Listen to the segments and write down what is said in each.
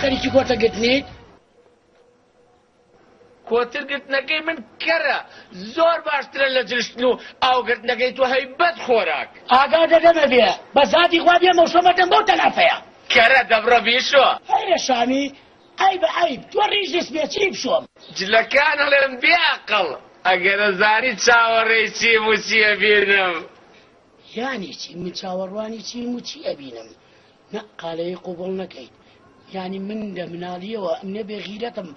خەریکی کۆتە گرتنیت؟ کۆتر گرتنەکەی من کەرە زۆر باشترە لە جلشتن و ئاو گرتنەکەی تۆ هەی بەد خۆراک. ئاگا دەدەمە بێ بە زاتی خوا بێ مەوشۆ مەدەم بەو تەلافەیە. کەرە دەبڕە بیشۆ. هەیە شامی عەیبە عەیب تۆ ڕیش دەسپێ چی بشۆم. جلەکان ئەڵێم بێ ئەقڵ ئەگەر ئەزانی چاوەڕێی چیم و چی ئەبینم. یانی چی من چاوەڕوانی چیم و چی ئەبینم نا قالەیی قبوڵ نەکەیت یانی من لە مناڵیەوە ئەمنە بێ غیرەتم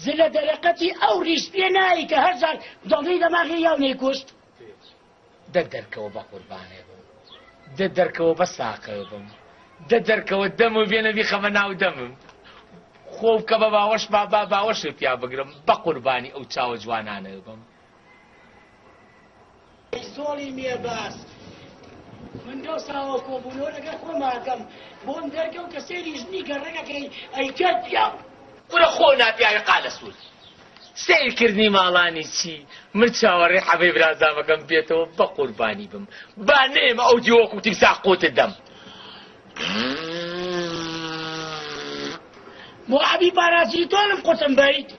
زلە دەرەقەتی ئەو ڕیش پێ نایی کە هەر جار دڵی دەماغی یاو نەیکوشت. دە دەرکەوە بە قوربانێ بم دە دەرکەوە بە ساقێ بم دە دەرکەوە دەم و بێنە بیخەمە ناو دەمم خۆ بکە بە باوەش با با باوەشێ پیا بگرم بە قوربانی ئەو چاوە جوانانە بم. ئەی زۆڵی مێباز من لەو ساوە کۆبوونەوە لەگەڵ خۆماکەم بۆم دەرکەوت کە سەیری ژنی گەڕەکەکەی ئەی کرد پیاو. کورە خۆ ناپیاوی قالە سوور سەیر کردنی ماڵانی چی من چاوەڕێی حەبەی برازامەکەم بێتەوە بەقوربانی بم با نەیەمە ئەو دیوە وەکو تیمساح قوتت دەم. بۆ عەبی پاراسیتۆڵم قوتم بەیت.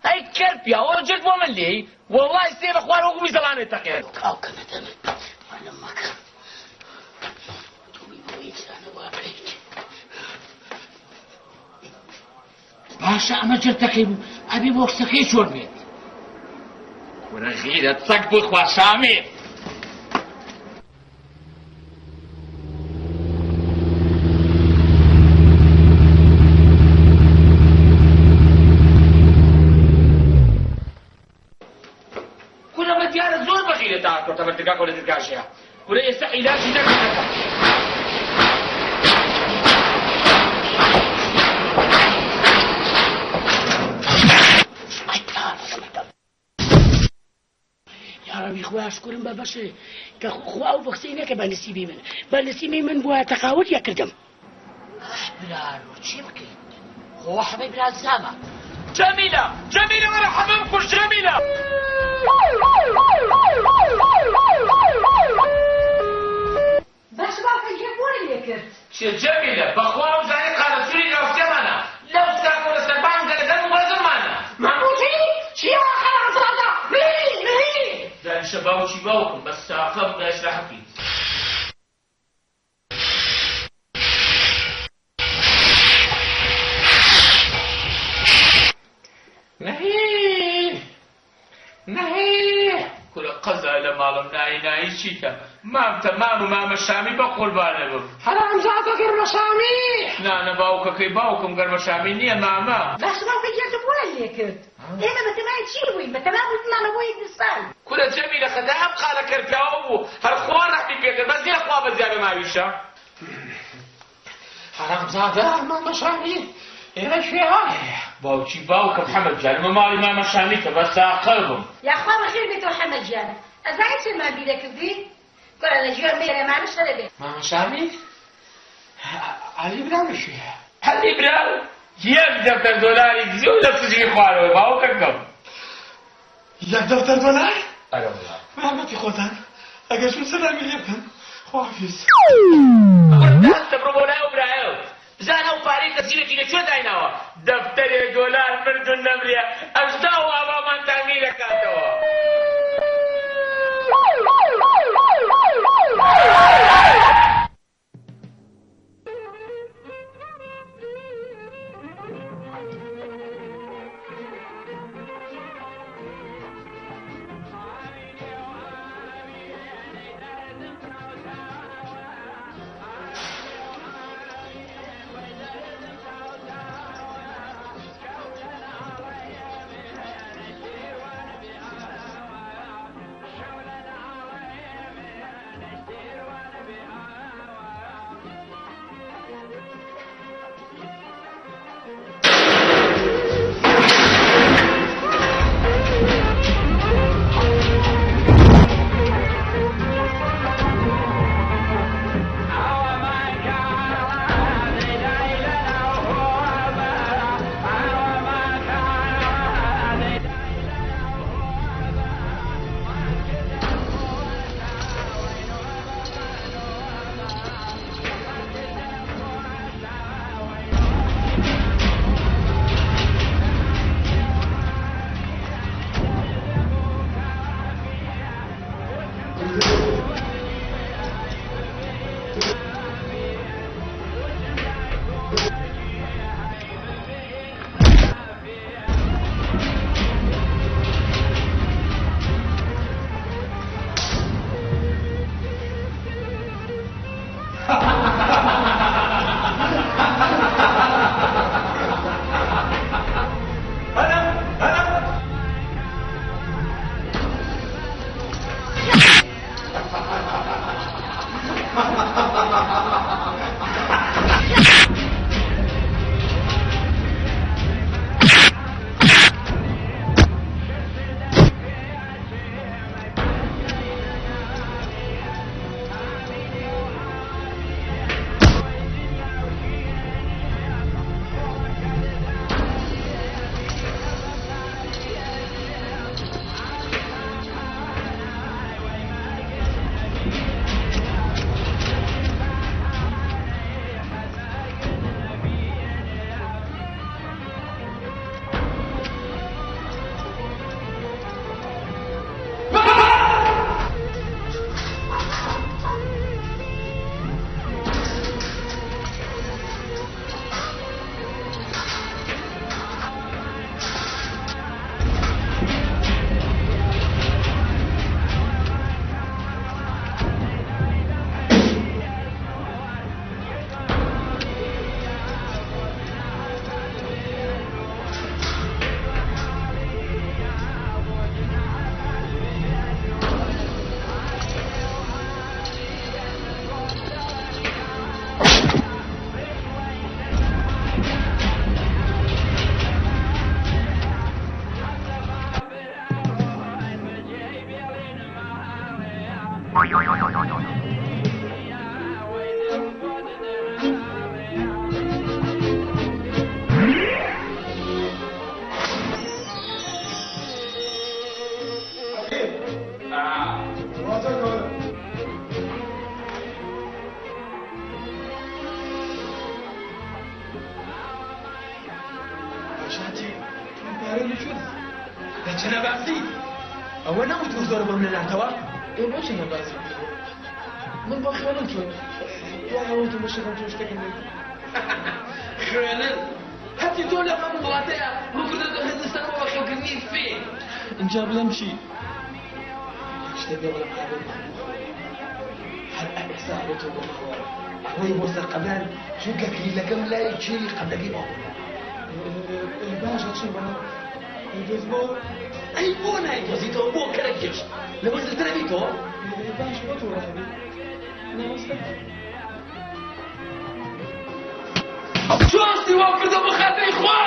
ئەی کەر پیاو ئەو جرد بۆ من لێی وەڵای سێ بە خوار وەکو میزەڵانێ تەقێت. ئاو کەمە دەمت وانە مەکە تۆ بۆ ئینسانە وا بکەیت. باشە ئەمە جرتەکەی بوو ئەبێ بۆکسەکەی چۆن بێت؟ کورە غیرەت سەگ بخوا شامی. کورە مە دیارە زۆر بەغیرەتە هاتۆتە بەر درگاکەوە لە درگاژەیە کورە ئێستا عیلاجی نەکردەکە. یاڕەبی خوایە شکورم بە بەشێ کە خوا ئەو بەخسەی نەکە بە نسیبی من بە نسیبی من بوایە تەقاوت یەکردم. ئاح برارۆ چی بکەین خۆ حەمەی برازامە. جەمیلە جەمیلە وەرە حەمەم کوشت جەمیلە. باشە باوکە گیان بۆ لێ کرد. چیە جەمیلە بەخوا وزانی قالەسوری دراوسێمانە لەو ساکۆ لەسەر بان گەلەگەرم و بەزممانە. مەموتی چیە وا حەرامزادە مری مری. دانیشە باوکی باوکم بەس ساقەم دا ئیسراحەت بکەین. نەهی نەهی کورە قەزا لە ماڵم نایی نایی چیتە مامتە مام و مامە شامی بە قوربانە بم حەرامزادە گەرمە شامی نانە باوکەکەی باوکم گەرمە شامی نییە مامە. باشە باوکە گیان تۆ بۆیان لێ کرد ئێمە بەتەمای چی بووین بەتەما بووین بمانەوە بۆ یەکدستان. کورە جەمیلە خەتا ئەم قالە کەر پیاوە بوو هەر خوا ڕەحمی پێ کرد بەس نیە خوا بەزیابێ ماویشە. حەرامزادە مامە شامی ئێرە کوێیە؟ باوکی باوکم حەمە گیان ئەمە ماڵی مامە شامیتە بەس ساقە بم. یاخوا بەخێر بێیتەوە حەمە گیان ئەزانی چەندمان بیرەکردی کورە لە گوێم مەیەرە مامە شەرە بێ. مامە شامی عەلی برام لە کوێیە؟ عەلی برام یەک دەفتەر دۆلاری دزی و لە سجنی خوارەوە باوکەکەم. یەک دەفتەر دۆلار؟ ئەرێ وەڵا. بەرحمەتی خۆتان ئەگەر چوون سەلامی لێ بکەن. خواحافیز. کورە دەستە بڕۆ بۆ لای ئەو برایەو بزانە ئەو پارەی دەزیرەکی لە کوێ دایناوە دەفتەرێ دۆلار مردون نەمرێ ئەژدا و ئاوامان تامیر ئەکاتەوە. چوون؟ لە چەنەبازی. ئەوە نەوتوو زۆر بۆم نەناتەوە؟ ئێ بۆ چەنەبازی؟ من بۆ خوێنم چۆن؟ دوای ئەوە تۆ بەشەکەم تۆ شتێکم لێ خوێنن هەرچی تۆ لە هەموو وڵاتەیە ڕووکردۆتە هندستان بۆ بەخێوکردنی فیل. ئینجا بڵێم چی؟ یەک شتێک پێ بڵێم ئاگر بخۆم هەر ئێستا ئەڕۆیتەوە بۆ ماڵەوە ئەڕۆی بۆ سەر قەبران چونکە کلیلەکەم لای کێوی قەبرەکەی باوکم بوو. باشە چی بەڵام دۆزمەوە؟ ئەی بۆ نایدۆزیتەوە بۆ کەرەکێش لەوە زلترە بیتەوە؟ باشە بۆ تووڕە ئەبی ناوەستە. چۆن شتی واو کردە بۆ خاتری خوا؟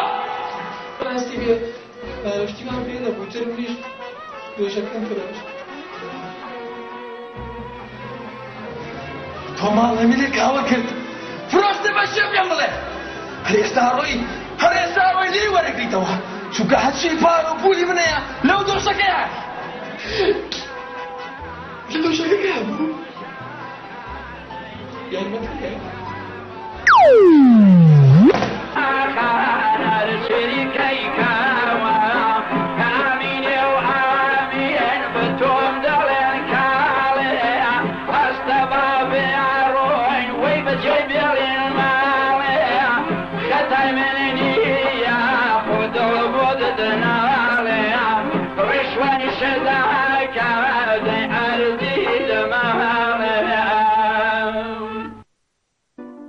ڕاستی بێ شتی وام پێ نەبوو تر منیش دۆشەکەم فرۆشت. تۆ ماڵ لە کاوە کرد فرۆشتە بە شێ پێم بڵێ هەر ئێستا ڕۆی هەر ئێستا ڕۆی لێی وەرەگریتەوە چونکە هەرچی پار و پولی منەیە لەو دۆشەکەیە لە دۆشەکەکە بوو یارمەتیە.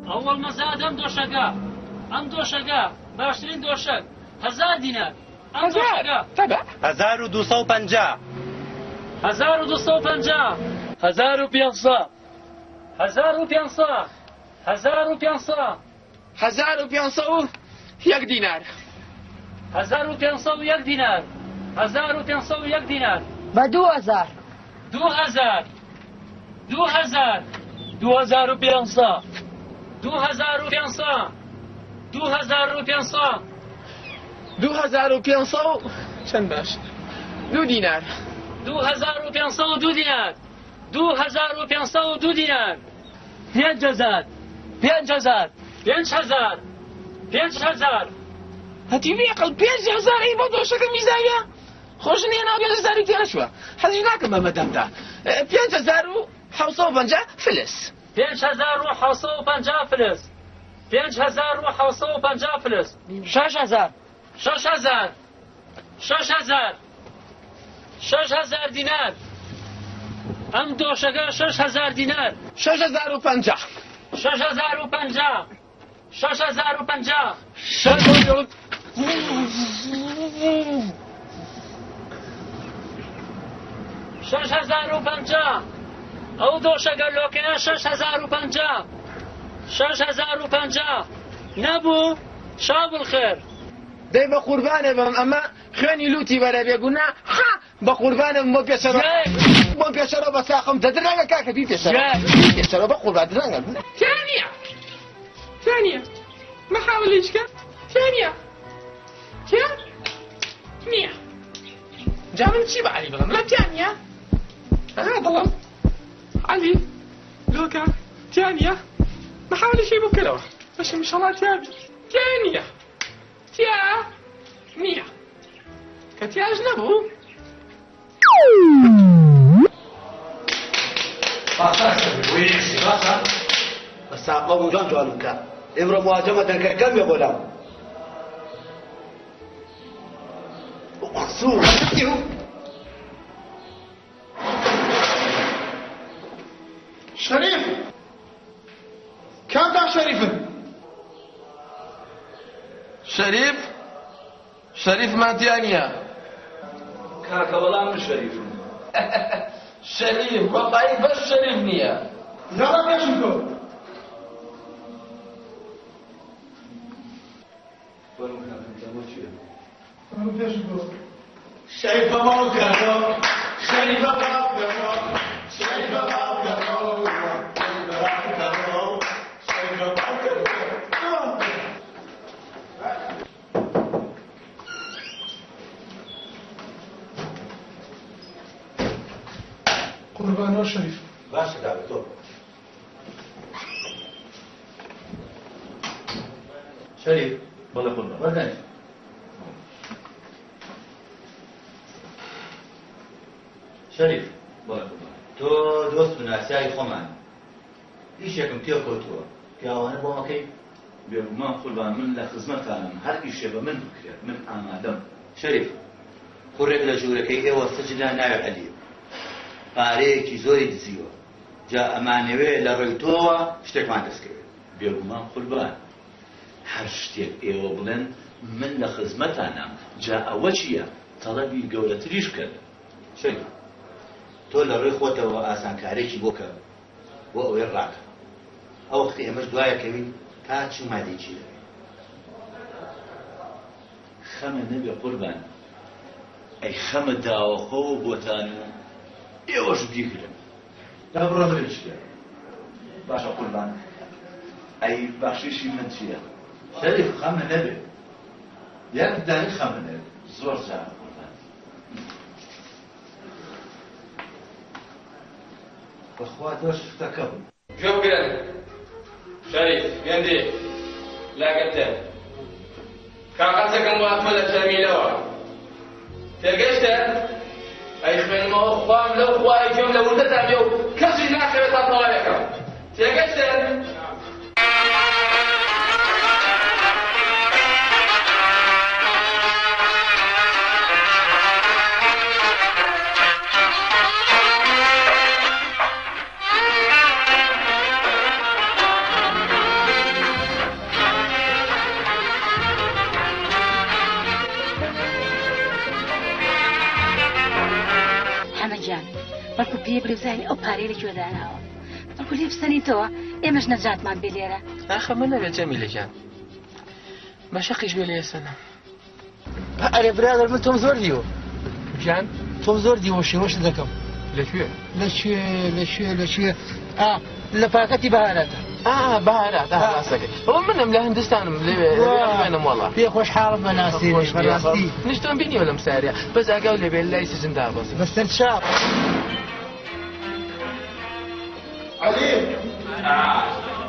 ئەوەڵ مەزاد ئەم دۆشەکە ئەم دۆشەکە باشترین دۆشەک هەزار دینار ئەم دۆشەکە تەبع 1250 1250 1500 1500 1500 1501 دینار 1501 دینار 1501 دینار بە 2000 2000 2000 2500 2500 2500 2500 چەند باش دوو دینار 2502 دینار 2502 دینار 5000 5000 5000 5000 هەتی بێقڵ 5000 ئەی بۆ دۆشەکە میزاویە خۆش نییە ناو 5000 تێ نەچووە حەزیش ناکەم بە مەدەمدا 5750 فلس 5750 فلس 5750 فلس 6000 6000 6000 6000 دینار ئەم دۆشەکە 6000 دینار 6050 6050 6050 6050 ئەو دۆشەکە لۆکەیە 6050 6050 نەبوو شاو بالخێر. دەی بە قوربانێ بم ئەمە خوێنی لوتی بەرە بێگونا ها بە قوربانم بۆ پێشەرەوە بۆ پێشەرەوە بە ساقم دەدرانگە کاکە بی پێشەرەوە پێشەرەوە بە قوربان درانگە. ثانية ثانية محاولة إيش ثانية ثانية جا من چی بە عەلی بڵێم لە تیانە ئا بڵم عەلی لۆکە تیانە محاولة شي بکەرەوە بەشە میشەڵا تیابی تیانە تیا نییە کە تیاش نەبوو. باشە بەساقە و جوان جوان بکە ئێمڕۆ مواجەمە دەنگەکەم بێ بۆ لام قسوور شەریف کامتان شەریفن؟ شەریف شەریفمان تیا نییە کاکە وەڵا من شەریفم. شەریف وەڵی بەس شەریف نییە. یاڵا پێشم کەوە. وەرم کاکەم تەمۆ چییە؟ وەرم پێشم کەوە. شەریفە باوکەکەم شەریفە باوکەکەم شەریفە باوکەکەم شەریفە باوکەکەم. قوربانەوە شەریف. باشە کاکە تۆ. شەریف بەڵێ قوربان. وەردەنیش. شەریف، تۆ دۆست و ناسیاوی خۆمانی. ئیشێکم تێکەوتووە، پیاوانە بۆم ئەکەی؟ بێگومان قوربان، من لە خزمەتتانم، هەر ئیشێ بە من بکرێت، من ئامادەم. شەریف، کوڕێک لە ژوورەکەی ئێوە سجنە، ناوی عەلییە. پارەیەکی زۆری دزیوە. جا ئەمانەوێ لە ڕێی تۆوە شتێکمان دەست کەوێ. بێگومان قوربان، هەر شتێک ئێوە بڵێن من لە خزمەتانام، جا ئەوە چییە تەڵەبی گەورەتریش بکەن. شەریف، تۆ لە ڕووی خۆتەوە ئاسانکارییەکی بۆ بکە بۆ ئەوەی ڕاکا. ئەو وەختە ئێمەش دوایەکەوین تا چووما لێی دەبین. خەمە نەبێ قوربان، ئەی خەمە داوەخۆوە بۆتان و ئێوەش بیگرن. دا بڕۆ منم چییە؟ باشە قوربان، ئەی بەخشیشی من چییە؟ شەریف خەمە نەبێ، یەک دانی خەمە نەبێ. زۆر جوانە قوربان. بەخوا تۆش شتەکە بوو. گوێ بگرن شەریف گەندێ لاگەتێن کاغەزێکم بۆ هاتووە لە جەمیلەوە تێگەشتن ئەی خوێنمەوە خوام لەو خوای گوێم لە وردەتان بێ و کەسیش ناخەوێت تا تەواوێکم تێگەشتن. حەمە گیان بەڵکو پێی بڵێ بزانین ئەو پارەی لە کوێ داناوە بەڵکو لێ بسەنیتەوە ئێمەش نەجاتمان بێ لێرە. ئاخە من نەبێت جەمیلە گیان مەشەقیش بێ لێ سەنم. ئەرێ برادەر من تۆم زۆر دیوە. گیان تۆم زۆر دیوە شێوەشت دەکەم. لە کوێ؟ لە کوێ لە کوێ لە کوێ ئا لە پاکەتی بەهاراتە. ئا بەهارات ئا ڕاستەکەی بەڵام منم لە هندستانم لەوێ خوێنم وەڵا. پێ خۆشحاڵم بە ناسینی بەڕاستی. منیش تۆم بینیوە لەم ساریە بەس ئاگاو لێ بێ لای سجن دابەزی. بەسەر چاو. عەلی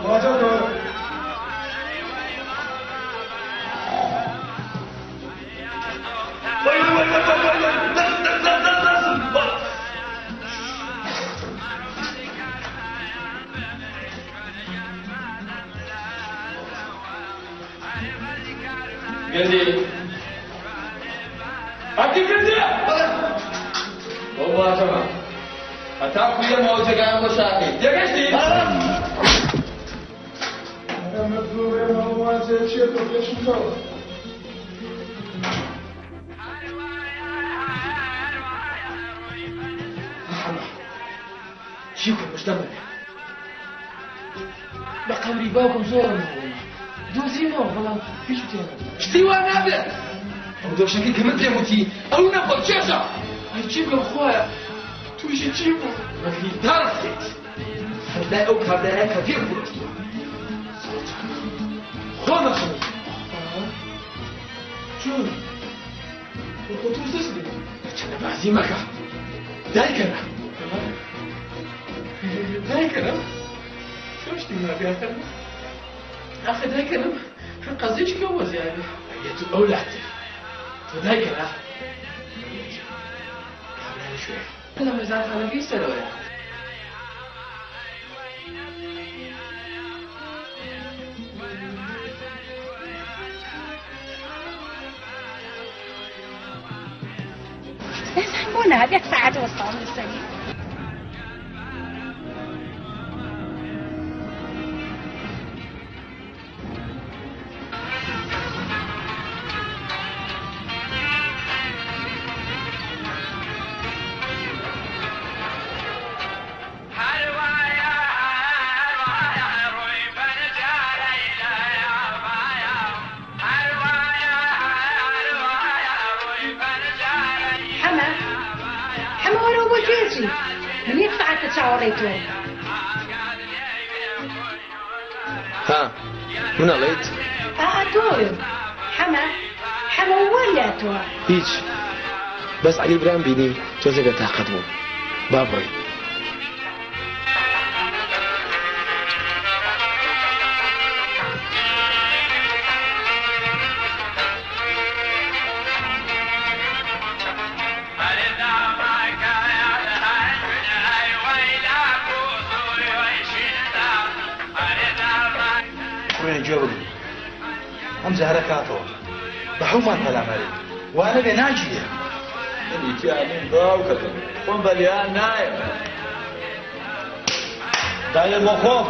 واجە بکەوە. وای وای وای وای وای وای دەست دەست دەست دەست دەستم گەندی هەتی گەندی بۆ واجەمە هەتا کویەمەوە جێگایان بۆ شاکەی تێگەشتی؟ چی بکەم مژدەم بەبێ بە قەبری باوکم زۆرم هەوڵما دۆزیمەوە بەڵام هیچ تێ نەبوو. شتی وا نابێت ئەو دۆشەکەی کە من پێم وتی ئەو نەخۆ کێشە. ئەی چی بکەم خوایە تووشی چی بوو؟ مەگری دار بکەیت هەر لای ئەو کابرایە کە پێم فرۆشتووە. زۆر جوانە خوا نەخەوی. چۆن خۆ تووش دەست لێ چەنە بازی مەکە دایکەرە دایکەرە چۆن شتی مابێ ئاخر دایکەرم قەزیش کە وەزیابێ ئەگەر تو ئەو لاتر تۆ دایکەرە کابرا لەکوێیە؟ لە مەزارخانەکەی سەرەوەیە. بۆ نابێت یەک سەعات وەستاوم لەسەری. حەمە حەمە وەرەوە بۆ کوێ چی من یەک سەعاتە چاوەڕێی تۆم. ها من ئەڵێیت؟ ئا تۆ حەمە حەمە وەلا تۆ. هیچ بەس عەلی برام بینی تۆزێ بێتاقەت بووم با بڕۆین. گوێ بگرن. ئەم جارە کاتەوە بە هەومان پەلاماری وا نەبێ ناگیرێ. منی تیا نیم باوکەکەم، خۆم بە لێیان نایەم. دایە بۆ خۆم.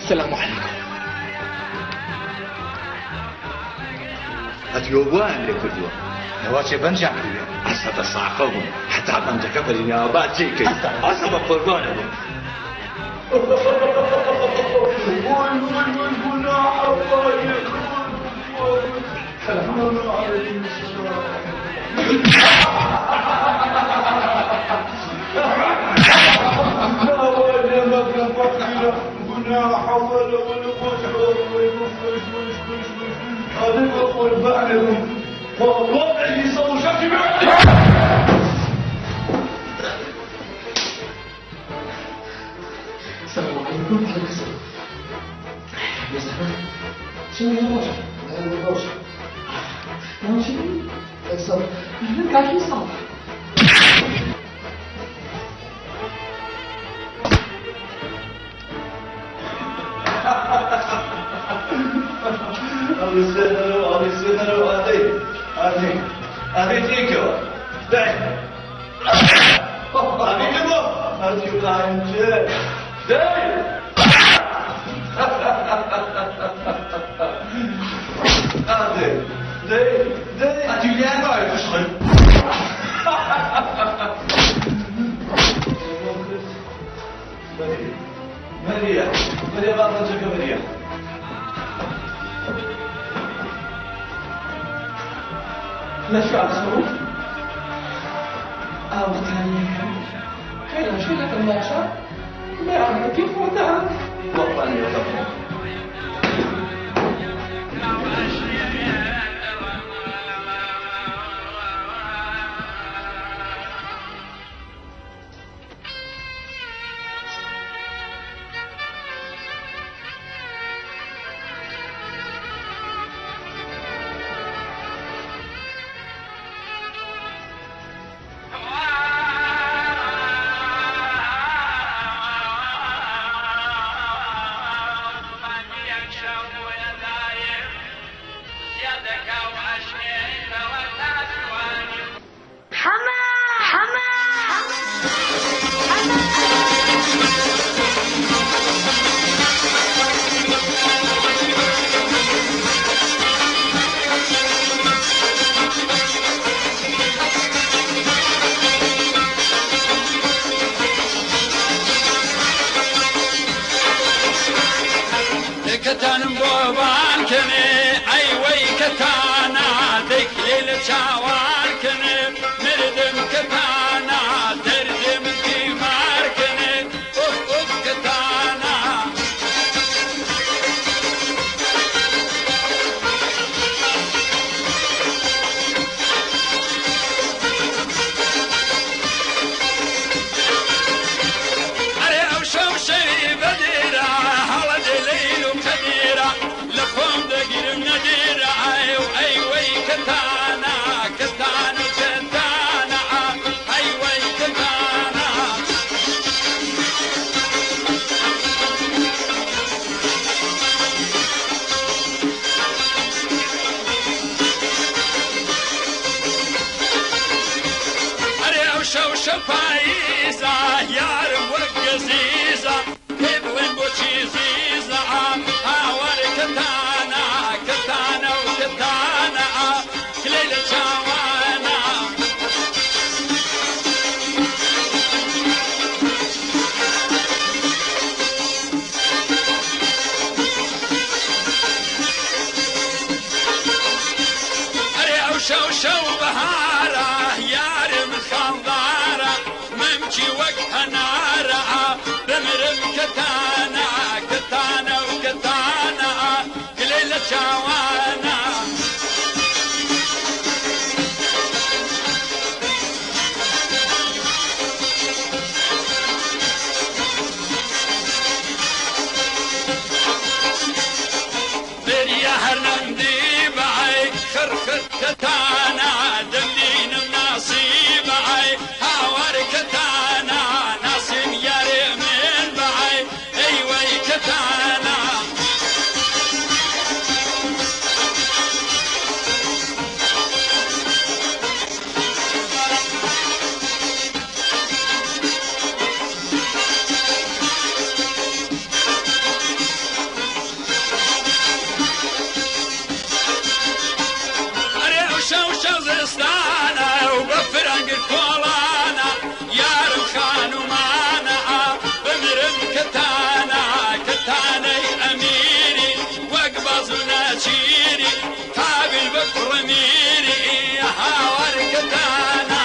السلام عليكم. هەتیۆ بووان لێ کردووە لەواچێ بەنجیان کردووە. ئەسە بە ساقە بووم هەتا بەنجەکە بەرینەوە با جێی کەی. ئەسە بە قوربانە بووم. السلام عليكم. عليكم السلام. يا زلمة شنو يا رجل؟ ماشي كاكي صار. لا شو عم أو ثانية خير شو لك الماشا ما عم كيف وضعك وطني وطني. کەتانم بۆ بانکەنێ ئەیوەی کەتانە دەکرێ لە چاوارکەنێ مردم کەتانە دەردم بیمارکەنێ. شەو پاییزە یارم وەک گەزیزە پێی بڵێن بۆچی زیزە هاوار کەتانە کەتانە و کەتانە کلەی لە چاوانە. ئەرێ ئەو شەو شەو بەهارە یارم خاڵدارە مەمکی وەک هەنارە بمرم کەتانە کەتانە و کەتانە گلەی لە چاوانە. بریا هەر نەمدیبای خڕخڕ کەتانە دەمدینم ناسیبای هاوار کەتانە ناسیم یارێ من بای ئەی وەی کەتانە. ئەرێ ئەو شەو شەو زستانە و بەفرەنگر کۆڵانە یارم خانومانە بمرم کەتانە کەتانەی ئەمیری وەک باز و ناچیری قابل بە کوڕەمیری هاوار کەتانە.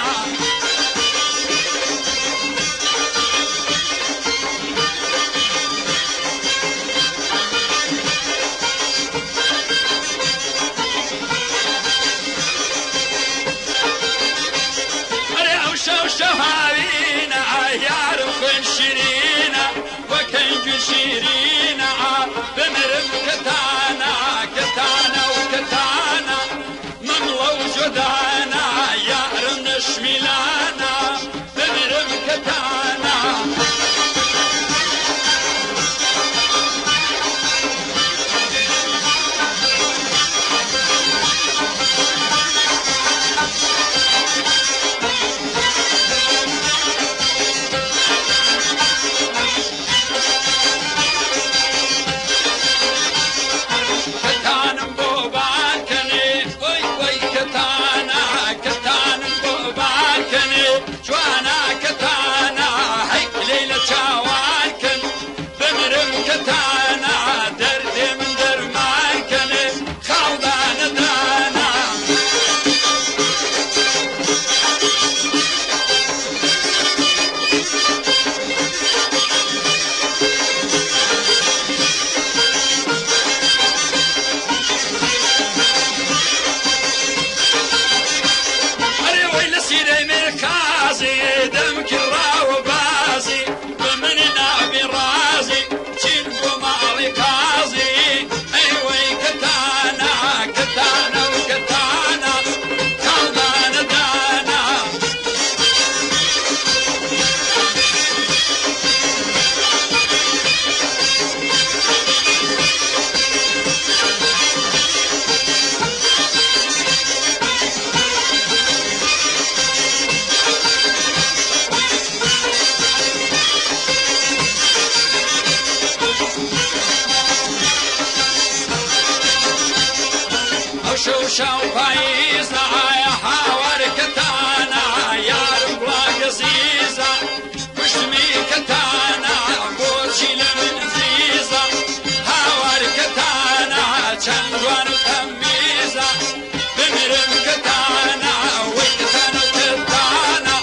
ئەرێ ئەو شەو شەو هاوینە یارم خوێن شیرینە وەک هەنگوین شیرینە بمرم کەتانە کەتانە و کەتانە مەمڵە و جۆدانە یارم نەشمیلانە بمرم کەتانە. کەتانم بۆ بانکەنێ وەی وەی کەتانە کەتانم بۆ بانکەنێ جوانە کەتانە هەی لێی لە چاوان کەن بمرم کەتانە دەردێ من دەرمان کەنێ خاڵدانە دانا. ئەرێ وەی لە سیرەی میرقازی دەم کڕاوە بازی بە من نابی ڕازی چین بۆ ماڵی قازی ئەی وەی کەتانە کەتانە و کەتانە خاڵدانە دانا. ئەو شەو شەو پاییزە هاوار کەتانە یارم وڵا گەزیزە کوشتمی کەتانە بۆچی لە من زیزە هاوار کەتانە چەند جوان و تەمیزە بمرم کەتانە وەی کەتانە و کەتانە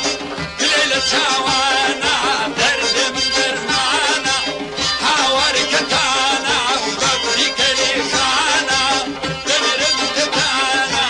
گلەی لە چاوانە دەردێ من دەرمانە هاوار کەتانە بەبری کەلی خانە بمرم کەتانە.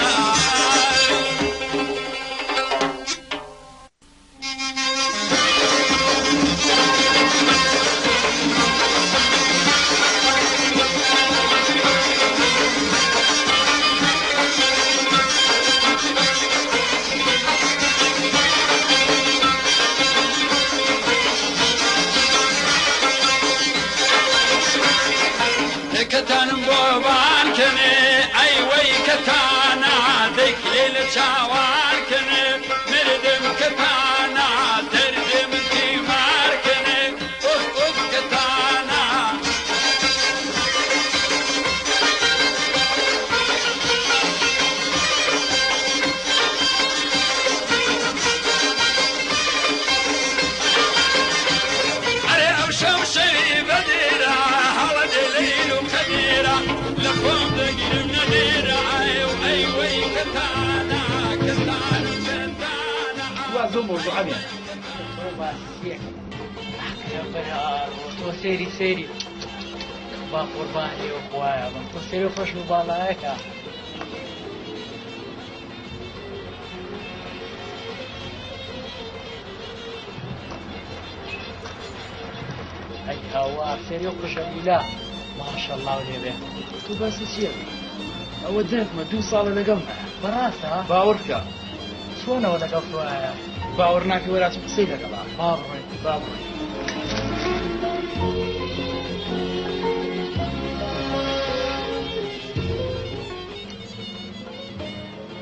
بەو مەوزوعە بێنە. تۆ باسیەکەم ئەکرە برا تۆ سەیری سەیری با قوربانی و خوایە بم تۆ سەیری خۆش و باڵایەکە. ئەی هاوار سەیری و قژە لیلا ماشەڵڵا لێ بێ. تۆ باسی چییە؟ ئەوە دایکمە دوو ساڵە لەگەڵمایە. بەڕاستە؟ باوەڕ بکە. چۆنەوە لەگەڵ تۆیە؟ باوەڕ ناکەی وەراچم قسەی لەگەڵا. با بڕۆین با بڕۆین.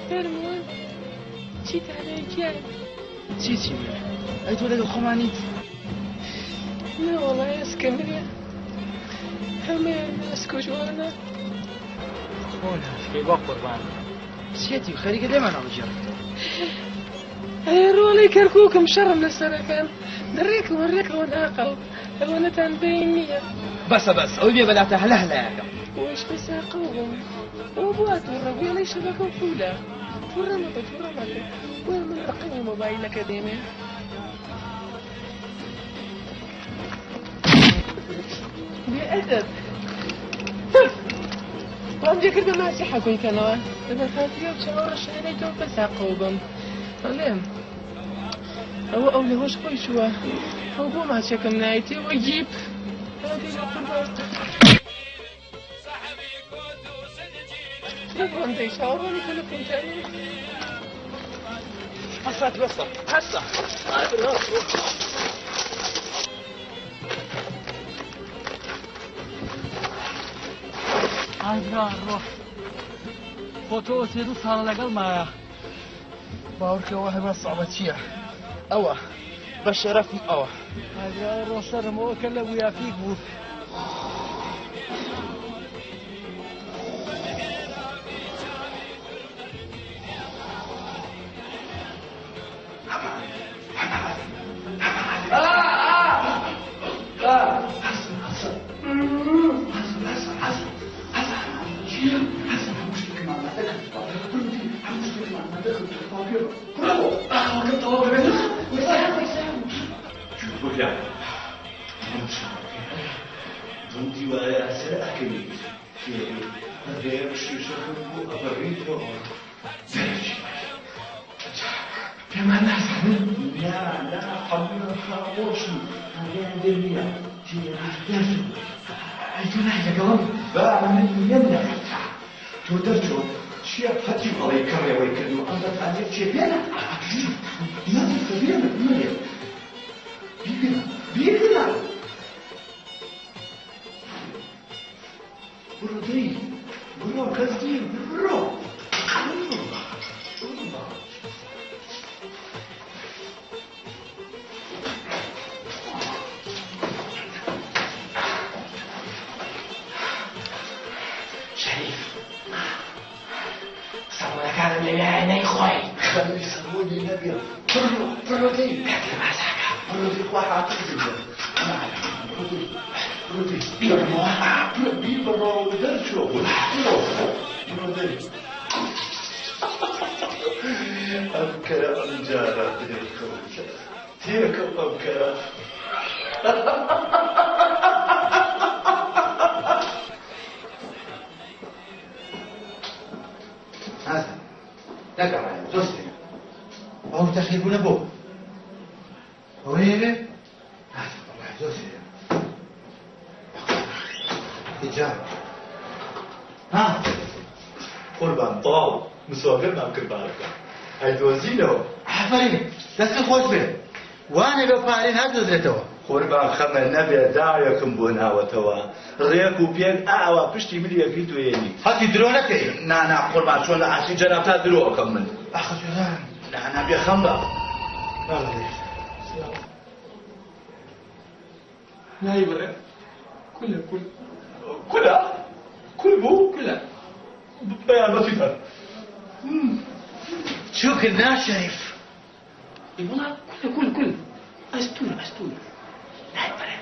فەرموون چیتان هەیە گیان؟ چی چی بێ؟ ئەی تۆ لەگەڵ خۆمانیت؟ نەوەڵا ئێسکم هەیە هەمەیان ناسک و جوانە. خۆ ناسکەی بە قوربان. چیەتی خەریکە لێمان هەڵگێڕیتەوە. ئەی ڕۆڵەی کەرکووکم شەڕم لەسەرەکەن دڕێکەوە ڕێکەوە ناقڵ ئەوەنەتان بەین نییە. بەسە بەس ئەوی بێ بەلاتە هەلە هەلایەکەم. وەش بەسا قەوم ئەوە بۆ تووڕە بووی شەبەکە و پولە تووڕە مەبە تووڕە مەبە وەرە من ڕقمی مۆبایلەکە دێمێ. بێئەدەب وام لێ کردە ماسی حەکۆی کەنەوە لەبەر خاتری ئەو چاوە ڕەشانەی تۆ بەسا قەوبم ئەڵێم ئەوە ئەو لەهۆش خۆی چووە ئەو بۆ ماچەکەم نایەتی وە گیپ بڕۆندەی چاوەڕوانی تەلەفۆنتانی هەسات بەسە هەسە. ئای برا ڕۆ خۆ تۆ سێ دوو ساڵە لەگەڵ مایە. باوەڕکەوە هەروا سەعبە چییە؟ ئەوە بە شەرەفم ئەوە. ئای برا ڕۆ سەرم ئەوە کە لە بوویا پیک بوو. بەم دیوارەیا سەر ئەکەویت تێ شیشەکەم بۆ ئەبڕیتەوە دەرەچی پێمان نازانن؟ نا نا هەموویان خامۆشن ئاگایان لێ نییە تێبێت دەرچوو ئەی تۆ نای لەگەڵم؟ با من یەم لەگەڵتا تۆ دەرچۆ چییە هەتیو ئەڵێی کڕێوەی کردووە ئەم بەتانیە چیە بێنە نەترسە بێنە بمەرێ بیگرە بیگرە بڕۆ دەی بڕۆ کەس نییە بڕۆ شەریف سەمونەکانم لەوێ نەیخۆی. خەمی سەمونی نەبێ بڕۆ بڕۆ دەی کاک لە مازاکە بڕۆ دەی خوا حافظت بێ بڕۆ دەی بڕۆ دەی بیبڕمەوە بیبڕۆ و دەرچۆ بڕۆ بڕۆ دەی ئەم کەرە ئەم جارە تێکەم تێکەم ئەم کەرە. نازانم نەگەڕایەوە زۆر سەیرە ئەو تەخیر بوونە بۆ ئەوەیە بێ نازانم وەڵای زۆر سەیرە ئینجا ها قوربان تەواو مسۆگەرمان کرد بارەکە ئەیدۆزینەوە. ئافەرین دەستت خۆش بێ وانە لەو پارەی نادۆزرێتەوە. قوربان خەمە نەبێ داوێکم بۆ ناوەتەوە ڕێک و پێک ئاوا پشتی ملی ئەگریت و ئێنیت. هەتی درۆ نەکەی. نا نا قوربان چۆن لە ئاستی جەنابتا درۆ ئەکەم من. ئاخە سوزان. نا نا بێخەم بە. بەڵێ. نایبڕێ کولە کول. کولە؟ کول بوو؟ کولە. بە یارمەتیتان. چوو کرد نا شەریف. ئەی وەڵا کولە کول کول ئەستوورە ئەستوور نایبڕێ.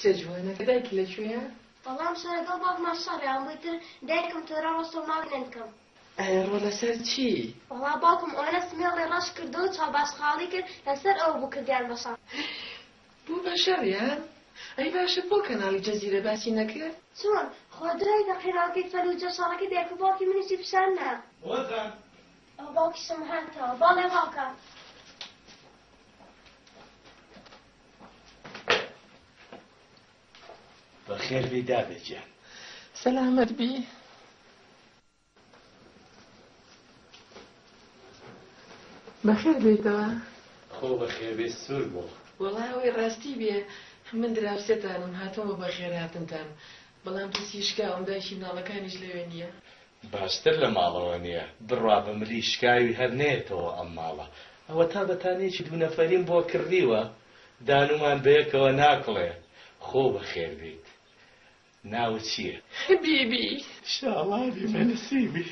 کچە جوانەکە دایکی لەکوێیە؟ وەڵا ئەمشەو لەگەڵ باوکما شەڕیان بوو ئیتر دایکم تۆرا ڕۆشتەوە ماڵی نەنکم. ئەرێ ڕۆ لەسەر چی؟ وەڵا باوکم ئەوەنە سمێڵی ڕەش کردو و چاوباشقاڵی کرد لەسەر ئەوە بوو کردیان بە شەڕ. بوو بە شەڕیان؟ ئەی باشە بۆ کەناڵی جەزیرە باسی نەکرد؟ چۆن؟ خۆ دوای تەقینەوەکەی فەلوجە شەڕەکەی دایک و باوکی منیشی پیشان نا. هۆزان. ئەوە باوکیشم هاتەوە. بەڵێ باوکە. بەخێر بێی دادە گیان. سەلامەت بی. بەخێر بێیتەوە. خۆ بەخێر بێی سوور بوو. وەڵا ئەوەی ڕاستی بێ من دراوسێتانم هاتووم بۆ بەخێرهاتنتان بەڵام دەستی شکاوم دایکی مناڵەکانیش لەوێ نییە. باشتر لە ماڵەوە نییە بڕوا بە ملی شکاوی هەر نەیەتەوە ئەم ماڵە ئەوەتا بەتانیەکی دوو نەفەریم بۆ کڕیوە دانومان بەیەکەوە ناکوڵێ خۆ بەخێر بێیت ناوت چییە؟ بیبی. شاڵاوی بە نسیبی.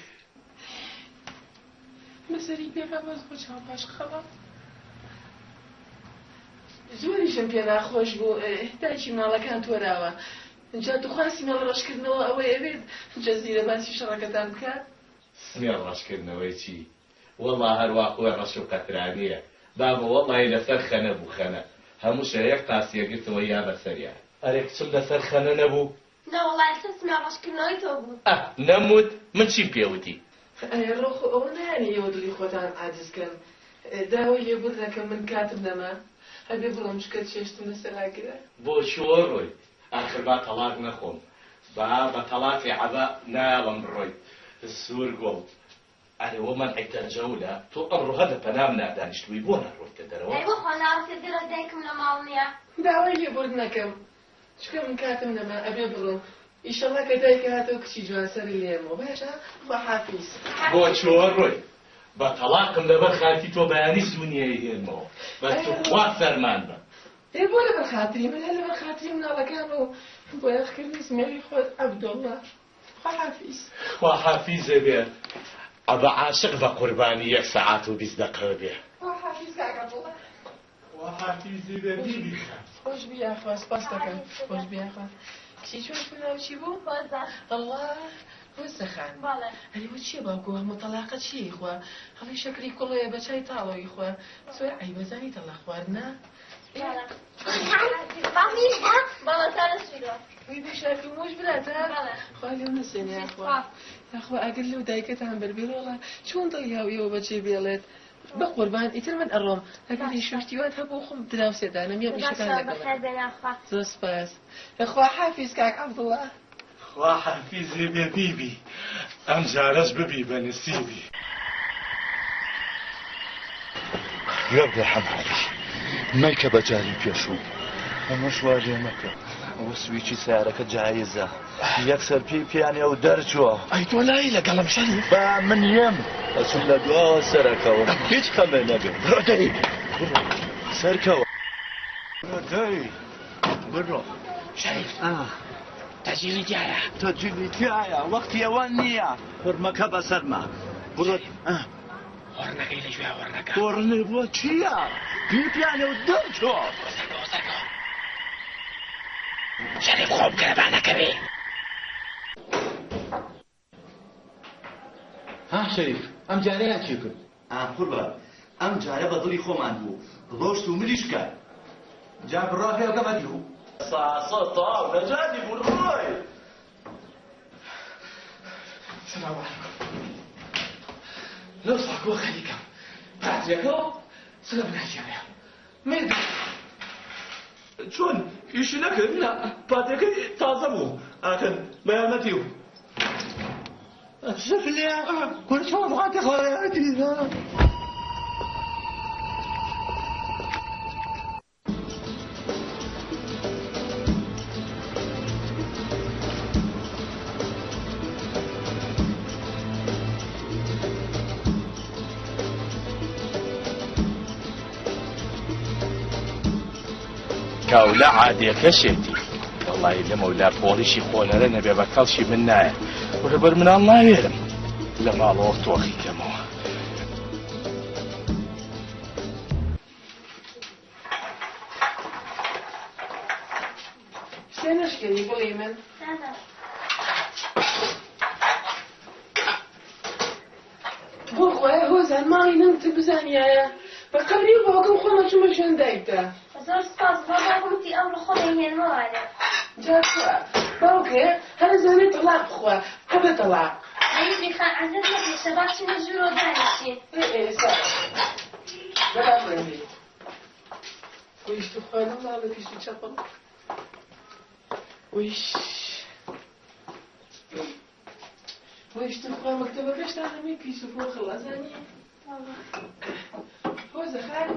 بەسەری پێکا بەس بۆ چاو پاش خەڵات. زۆریشم پێ ناخۆش بوو دایکی مناڵەکان تۆراوە جا توخوا سمێڵ ڕەشکردنەوە ئەوەی ئەوێت جەزیرە باسی شەڕەکەتان بکات. سمێڵ ڕەشکردنەوەی چی وەڵا هەروا خۆی ڕەش و قەترانیە بابە وەڵاهی لەسەر خەنە بوو خەنە هەموو شەوێ یەک تاسی ئەگرتەوە یا بەسەریا. ئەرێ کچم لەسەر خەنە نەبوو؟ نەوەڵا لەسەر سمێڵ ڕەشکردنەوەی تۆ بوو. ئەه نەموت من چیم پێ وتی؟ ئەرێ ڕۆ خۆ ئەوە نایەنی ئێوە دڵی خۆتان عاجز کەن داوای لێبوردن ئەکەم من کاتم نەما ئەبێ بڕۆم چونکە چێشتم لەسەر ئاگرە. بۆ کوێ ڕۆیت ئاخر با تەڵاق نەخۆم با بە تەڵاقی عەبە نایەڵم بڕۆیت سوور گوڵ ئەرێ وە مەنعی تەرجەولە تۆ ئەمڕۆ هەر لە پەنام نا دانیشتبووی بۆ ناڕۆیتە دەرەوە؟ ئەی بەخوا ناڕەسێ دەرەوە دایکم لە ماڵ نیە. داوای لێبوردن ئەکەم چونکە من کاتم نەما ئەبێ بڕۆم ئیشەڵا کە دایکە هاتەوە کچی جوان سەری لێمەوە باشە خواحافیز. بۆ کوێ ڕۆی؟ بە تەڵاقم لەبەر خاتری تۆ بەیانی زوو نیە ئەیهێنمەوە بە توخوا فەرمان بە. ئێ بۆ لەبەر خاتری من هەر لەبەر خاتری مناڵەکان و بۆیاخکردنی سمێڵی خۆت عەبدوڵڵا. خواحافیز. خواحافیزێ بێ ئەبە عاشق بە قوربانی یەک سەعات و 20 دەقە بێ. خواحافیز کاک عەبدوڵڵا. خواحافیزی بێ بیبی خان. خۆش بی یاخوا سپاست دەکەم خۆش بی یاخوا. کچی چۆن تۆ ناوت چی بوو؟ هۆزە. ئەڵڵا هۆزە خان. بەڵێ. ئەرێ وە چیە باوکۆ هەموو تەڵاقە چیە یخوا هەڵی شەکری کوڵێ بە چای تاڵەوە یخوا زۆر عەیبە زانی تەڵاق خواردنە. بەڵێ. بەڵێ تا نەچوویتەوە. وی بێ شاکی مۆش براتە؟ بەڵێ. خوا لێو نەسێنێ یاخوا. یاخوا ئاگر لەو دایکەتان بەربێ ڕۆڵە چۆن دڵی هاو ئێوە بەجێ بێڵێت بەقوربان ئیتر من ئەڕۆم ئەگەر باشە. ئیشوشتی وات هەبوو خۆم دراوسێتانم یەم ئیشەکان باشە لەگەڵ بەخێر ئەکەم بێن یاخوا. زۆر سپاس خوا حافیز کاک عەبدوڵا. خوا حافیزێ بێ بیبی ئەم جارەش ببی بە نسیبی. گوێ بگرە حەمە عەلی مەیکە بە جاری پێشوو ئەمەش وا لێ مەکە ئەوە سویچی سیارەکە جایزە یەکسەر پێی پێیانی ئەو دەرچووە. ئەی تۆ نایی لەگەڵم شەریف؟ با من یەم ئەچم لە دواوە سەرەکەوم هیچ خەمێ نەبێ. بڕۆ دەی بڕۆ سەرکەوە بڕۆ دەی بڕۆ. شەریف تەجیلی تیایە؟ تەجیلی تیایە وەختی ئەوە نییە قورمەکە بەسەرما بڕۆ. هۆڕنەکەی لەکوێ هۆڕنەکە؟ هۆڕنێ بۆ چییە؟ پێی پیانێ و دەرچۆ. سەرکەوە سەرکەوە. شەریف خۆ بکەرە با نەکەوی. ها شەریف ئەم جارەیان چی کرد؟ ئا قوربان ئەم جارە بە دڵی خۆمان بوو ڕۆشت و ملی شکا. جا بڕا پێ بکە بەدیو. ساسە تەواو نەجاتی بوو ڕۆی. سلام علیکم لەو ساکۆ خەریکەم پاتریەکەەوە سلام ناگیانە مردم. چۆن ئیشی نەکرد؟ نا. پاتریەکەی تازە بوو ئاخر بە یارمەتی و شکلێ کورە چۆن ڕاتی خۆیەتی. کاولە عادیەکەشێتی. وەڵایی لەمەولا پۆڵیشی خۆنەرە نەبێ بە کەڵکی من نایە. وەرە بەر مناڵ ناوێرم لە ماڵەوە تۆخی کەمەوە. سێ نەشکێنی گوڵی من. بۆ خوایە هۆزان ماڵی نەنکت بزانیایە بە قەبری و باوکم خۆمە چوومە شوێن دایکتا. زۆر سوپاس بۆ باوکم وتی ئەمڕۆ خۆم ئەیهێنمەوانێ. جا کوا باوکێ هەر ئەزانێ تەڵاق بخوا عەبە تەڵاق. ئەی بیخە عەزێت مەکێشە با بچینە ژوورەوە دانیشین. ئێ ئێستا بەلا خوێندی. ویش توخوا لەم ماڵە پیس و چەپڵ. ویش ویش توخوا مەکتەبەکەشتان هەمووی پیس و پۆخڵ ئەزانی؟ هۆزە خان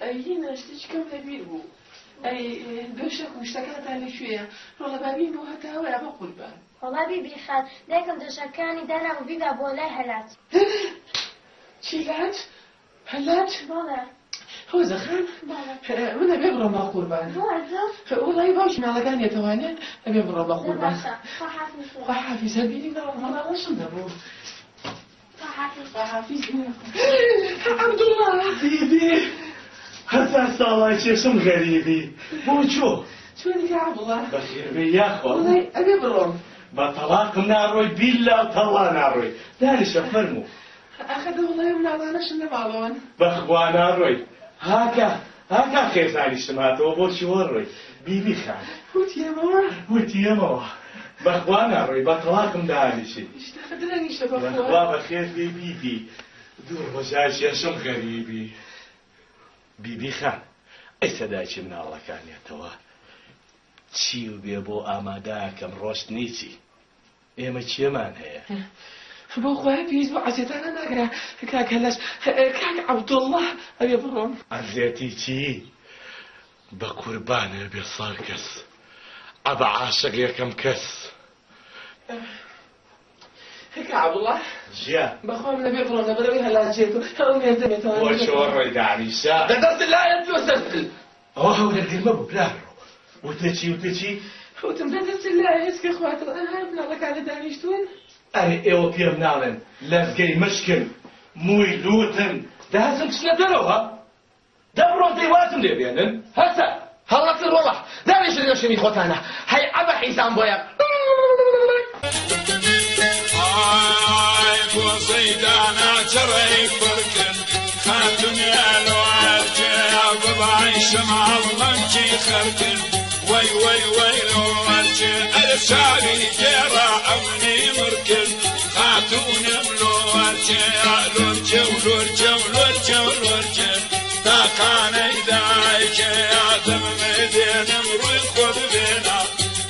ئەی هینا شتێکم لەبیر بوو ئەی دۆشەک و شتەکانتان لەکوێیە؟ ڕۆڵە بابیم بۆ هەتاوەیە بە قوربان. وەڵا بیبی خان دایکم دۆشەکانی دانابوو بیبا بۆ لای هەلاج. چی لاج؟ هەلاج؟ بەڵێ. هۆزە خان بەڵێ. من ئەبێ بڕۆم بە قوربان. بۆ ئەزم؟ وەڵی باوکی ماڵەکان یەتەوانێ ئەبێ بڕۆم بە قوربان. باشە خواحافیز. خواحافیز هەر بیری ماڵەشم دەبوو. خواحافیز. خواحافیز. عەبدوڵڵا. بیبی هەزار ساڵای چێشم غەریبی بۆ چۆ؟ چۆنی کە عەبدوڵڵا؟ بەخێربێی یاخوا. وەڵای ئەبێ بڕۆم. بە تەڵاقم ناڕۆی بیللا و تەڵڵا ناڕۆی دانیشە فەرموو. ئاخر دە وەڵای ئەو مناڵانەشم لە ماڵەوەن. بەخوا ناڕۆی هاکا هاکا خێزانیشم هاتەوە بۆ چوە ڕۆی بیبی خان. وتیەمەوە. وتیەمەوە بەخوا ناڕۆی بە تەڵاقم دانیشی. ئاخر درەنگیشە بەخوا. بەخوا بەخێر بێی بیبی دوو ڕۆژە کێشم غەریبی. بیبی خان ئەی سەدایکی مناڵەکانیەتەوە چی و بێ بۆ ئاماداکەم ڕۆشت نیچی. ئێمە کێمان هەیە؟ بۆ خوایە پێویست بۆ عەزێتانە ناکرا کاک هەلەش کاک عەبدوڵڵا ئەبێ بڕۆم. عەزێتی چی؟ بە قوربانێ بێ ساڵ کەس عەبە عاشق یەکەم کەس. کاک عەبدوڵڵا جیا بەخوا من ئەبێ بڕۆم لەبەرئەوەی هەلاج دێت و ئەو مێردە بێتەوە. بۆ چۆ ڕۆی دانیشە؟ دە دەست لایەت لۆ سەر. ئەوە هەورەگرمە بوو برارۆ. وتت چی وتت چی؟ وتم دە دەستت لایە هێچکە خواتم ئەها مناڵەکانت دانیشتوون. ئەرێ ئێوە پێم ناڵێن لەزگەی مشکن مووی لووتن دە هەستن بچنە دەرەوە دە بڕۆن دەی وازم لێ بێنن هەستە هەڵەتن ڕۆڵە دانیشن لە شوێنی خۆتانە هەی عەبە حیزان بۆیە. ئای گۆزەی دانا چڕەی پڕکرد خاتونێ لۆرکێ ببای شەماڵ مەمکی خەرکرد وەی وەی وەی لۆرکێ ئەرە چاوی گێڕا ئەمنی مڕکرد خاتونم لۆرکێ لۆرکێ و لۆرکێ و لۆرکێ و لۆرکێ تاقانەی دایکێ دەمم دێنم ڕووی خۆ ببێنە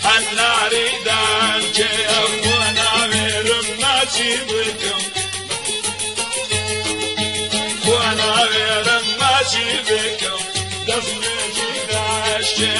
هەناری دانکێ بۆ ناوێرم ماچی بکەم بۆ ناوێرم ماچی بکەم دەستنوێژی داشتێ.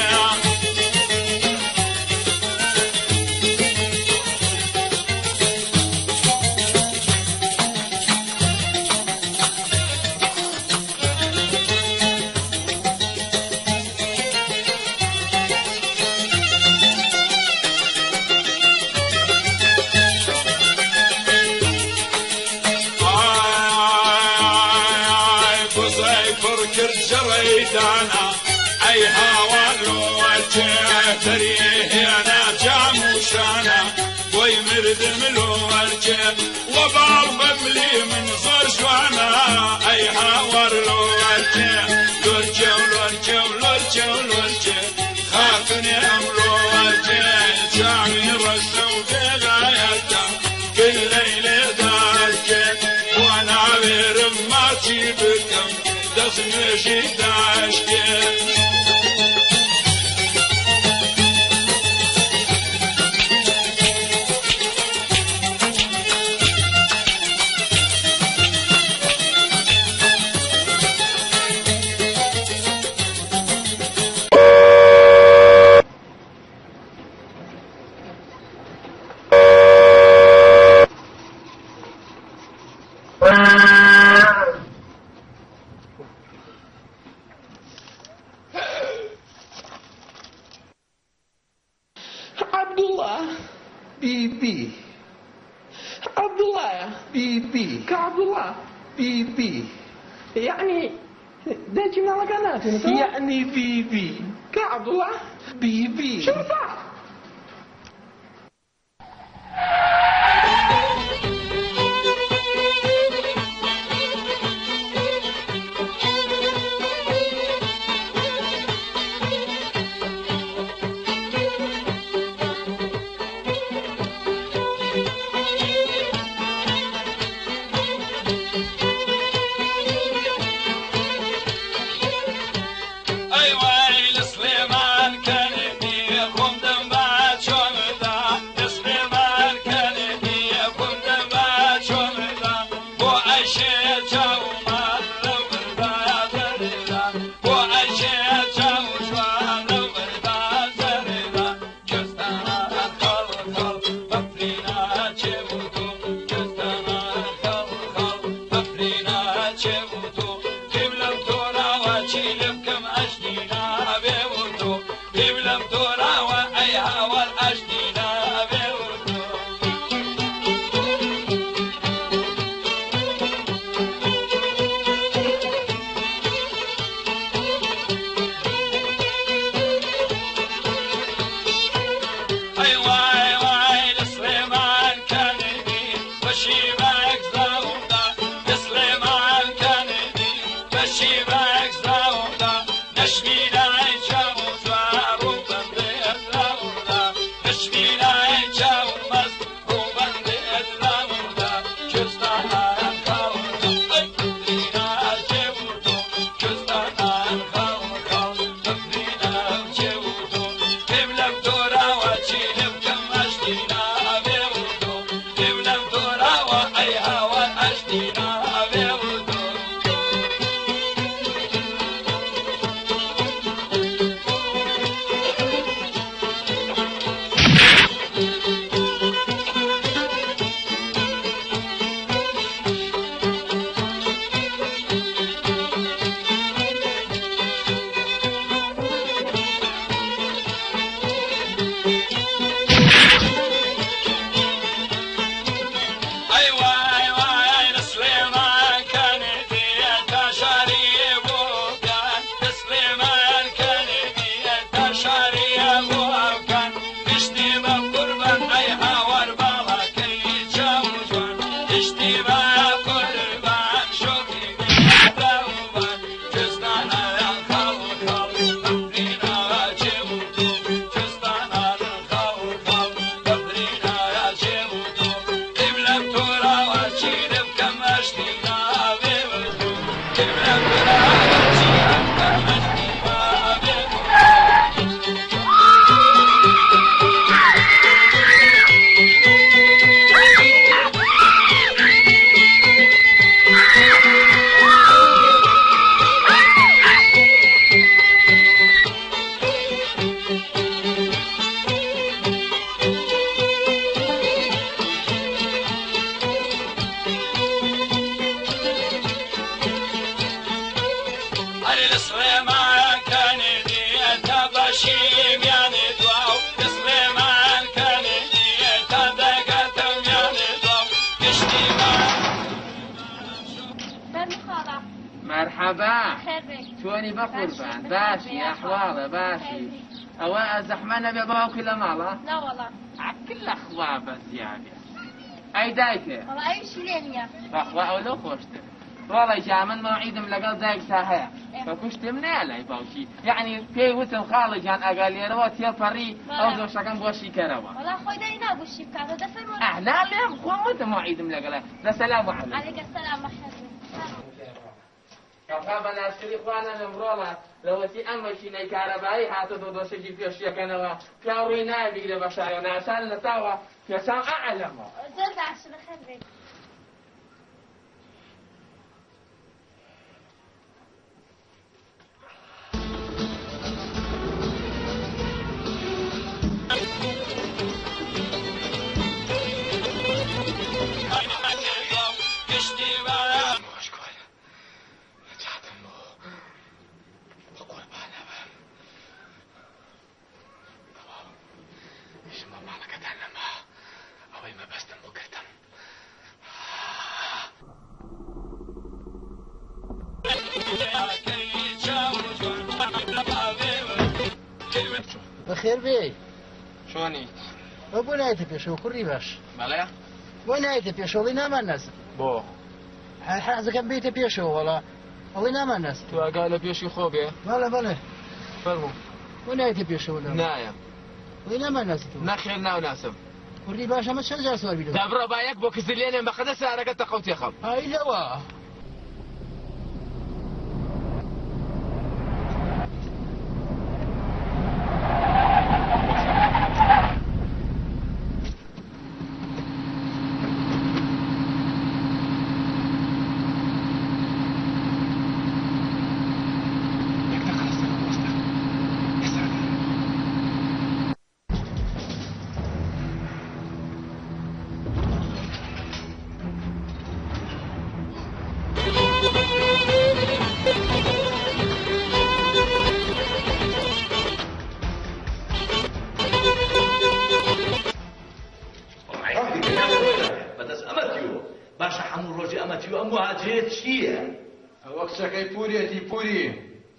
ئای گوزەی پڕ کرد جڕەی دانا ئەی هاوار لۆچێ دەری هێنا جام و شانە بۆی مردم لۆچێ وەباڵ بەملی من زۆر جوانە ئەی هاوار لۆچێ لۆرچێ و لۆرچێ و لۆرچێ و لۆرچێ خاتونێ ئەم لۆرچێ چاوی ڕەشە و بێغایەتە گلەی لێ داچێ بۆ ناوێرم ماچی بکەم دەست نوێژی داشتێ. بی بی. عەبدوڵڵایە. بی بی. کە عەبدوڵڵا. بی بی. یەعنی دایکی مناڵەکان ناتوێنێتەوە؟ یەعنی بی بی. کە عەبدوڵڵا. بی بی. شەرفا. ئەی وای لە سلێمان کەنێدی خۆم دەم بە چۆمدا لە سلێمان کەنێدی خۆم دەم بە چۆمدا بۆ ئەیشێ چاومان لەو بەردا زەرێدا بۆ ئەیشێ چاو جوان لەو بەردا زەرێدا کوێستانە خەڵ خەڵ بەفرینا چێ و تۆ کوێستانە خەڵ خەڵ بەفرینا چێ و تۆ قیبلەم تۆراوە چی لێ بکەم ئەشتی نابێ و تۆ قیبلەم تۆراوە ئەی هاوار ئەشتی نابێ و تۆ. ئەی وای وای لە سلێمان کەنیدی بەشی بەک زاودا لە سلێمان کەنیدی بەشی بەک زاودا نەشمی لای چاو جوان ڕووبەم دێت لاودا نەشمی لای چاو مەست ڕووبەم دێت لاودا کوێستانان خاودا ئەی بەفرینا چێ و تۆ کوێستانان خاو خاو بەفرینا چێ و تۆ قیبلەم تۆراوە چی لێ بکەم ئەشتی نابێ و تۆ قیبلەم تۆراوە ئەی هاوار ئەشتی نابێ و تۆ. ئەی وای وای لە سلێمان کەنیدی تا شاری بۆکان لە سلێمان کەنیدی تا شاری بۆکان گشتی بە قوربان ئەی هاوار باڵاکەی چاو جوان گشتی بە قوربان شۆخی بێداوبان کوێستانان خاڵ خاڵ بەفرینا چێ و تۆ کوێستانان خاڵ خاڵ بەفرینا چێ و تۆ قیبلەم تۆراوە چی لێ بکەم ئەشتی نابێ و تۆ قیبلەم تۆراوە چی لێ بکەم ئەشتی نابێ و تۆ. ئەرێ لە سلێمان کەنیدی تا بەشی میانێ دواو لە سلێمان کەنیدی تا دەگاتە میانێ دواو گشتی بە فەرموو خاڵە. مەرحەبا. خێر بێ. چۆنی بەقوربان؟ باشی ئەحواڵە باشی. ئەوە زەحمە نەبێ باوکی لە ماڵە؟ نەوەڵا. عەکل لە خوا بەزیابێ. ئەی دایکێ؟ وەڵا ئەویشی لێ نییە. بەخوا ئەو لەو خۆشتر. ڕۆڵە گیان من مەوعیدم لەگەڵ دایکتا هەیە بە کوشتم نایە لای باوکی یەعنی پێی وتم خاڵە گیان ئەگەر لێرەوە تێپەڕی ئەو دۆشەکەم بۆ شیکەرەوە. وەڵا خۆی دای نابوو شی بکاتەوە دە فەرموو. ئەه نا لێم خۆم وتم مەوعیدم لەگەڵە دە سەلام عەلەیکم. عەلەیکە سەلام بەخێر بێی. بەخوا بە ناشکری خوا نەمێم ڕۆڵە لەوەتی ئەم مەکینەی کارەبایی هاتۆتەوە دۆشەکی پێشیەکەنەوە پیاو ڕووی نایە بیگرێ بە شایەوە ناچار لە تاوە پێچاو ئەعەلەمەوە. زۆر باشە بەخێر بێی. ئیشم بە ماڵەکەتان نەما. بەخێر بێی. چۆنی؟ ئەو بۆ نایەتە پێشەوە کوڕی باش؟ بەڵێ؟ بۆ نایەتە پێشەوە ئەڵێ نامان ناسن. بۆ؟ هەر حەزەکەم بێیتە پێشەوە وەڵا ئەڵێ نامان ناسن. تو ئاگا لە پێشی خۆ بێ؟ بەڵێ بەڵێ. فەرموو. بۆ نایەتە پێشەوە نامان؟ نایەم. ئەڵێ نامان ناسی تۆ. نەخێر ناوناسم. کوڕی باش ئەمە چەند جار سوار بی لەوە؟ دە بڕۆ با یەک بۆ کزر لێنێم بە قەدەر سارەکە تەقە و تێخەم. ئای لەوە. بەدەست ئەمە تیوە باشە هەموو ڕۆژی ئەمە تیوە ئەم مهاجرێ چییە؟ ئەوە کچەکەی پوریەتی پوری.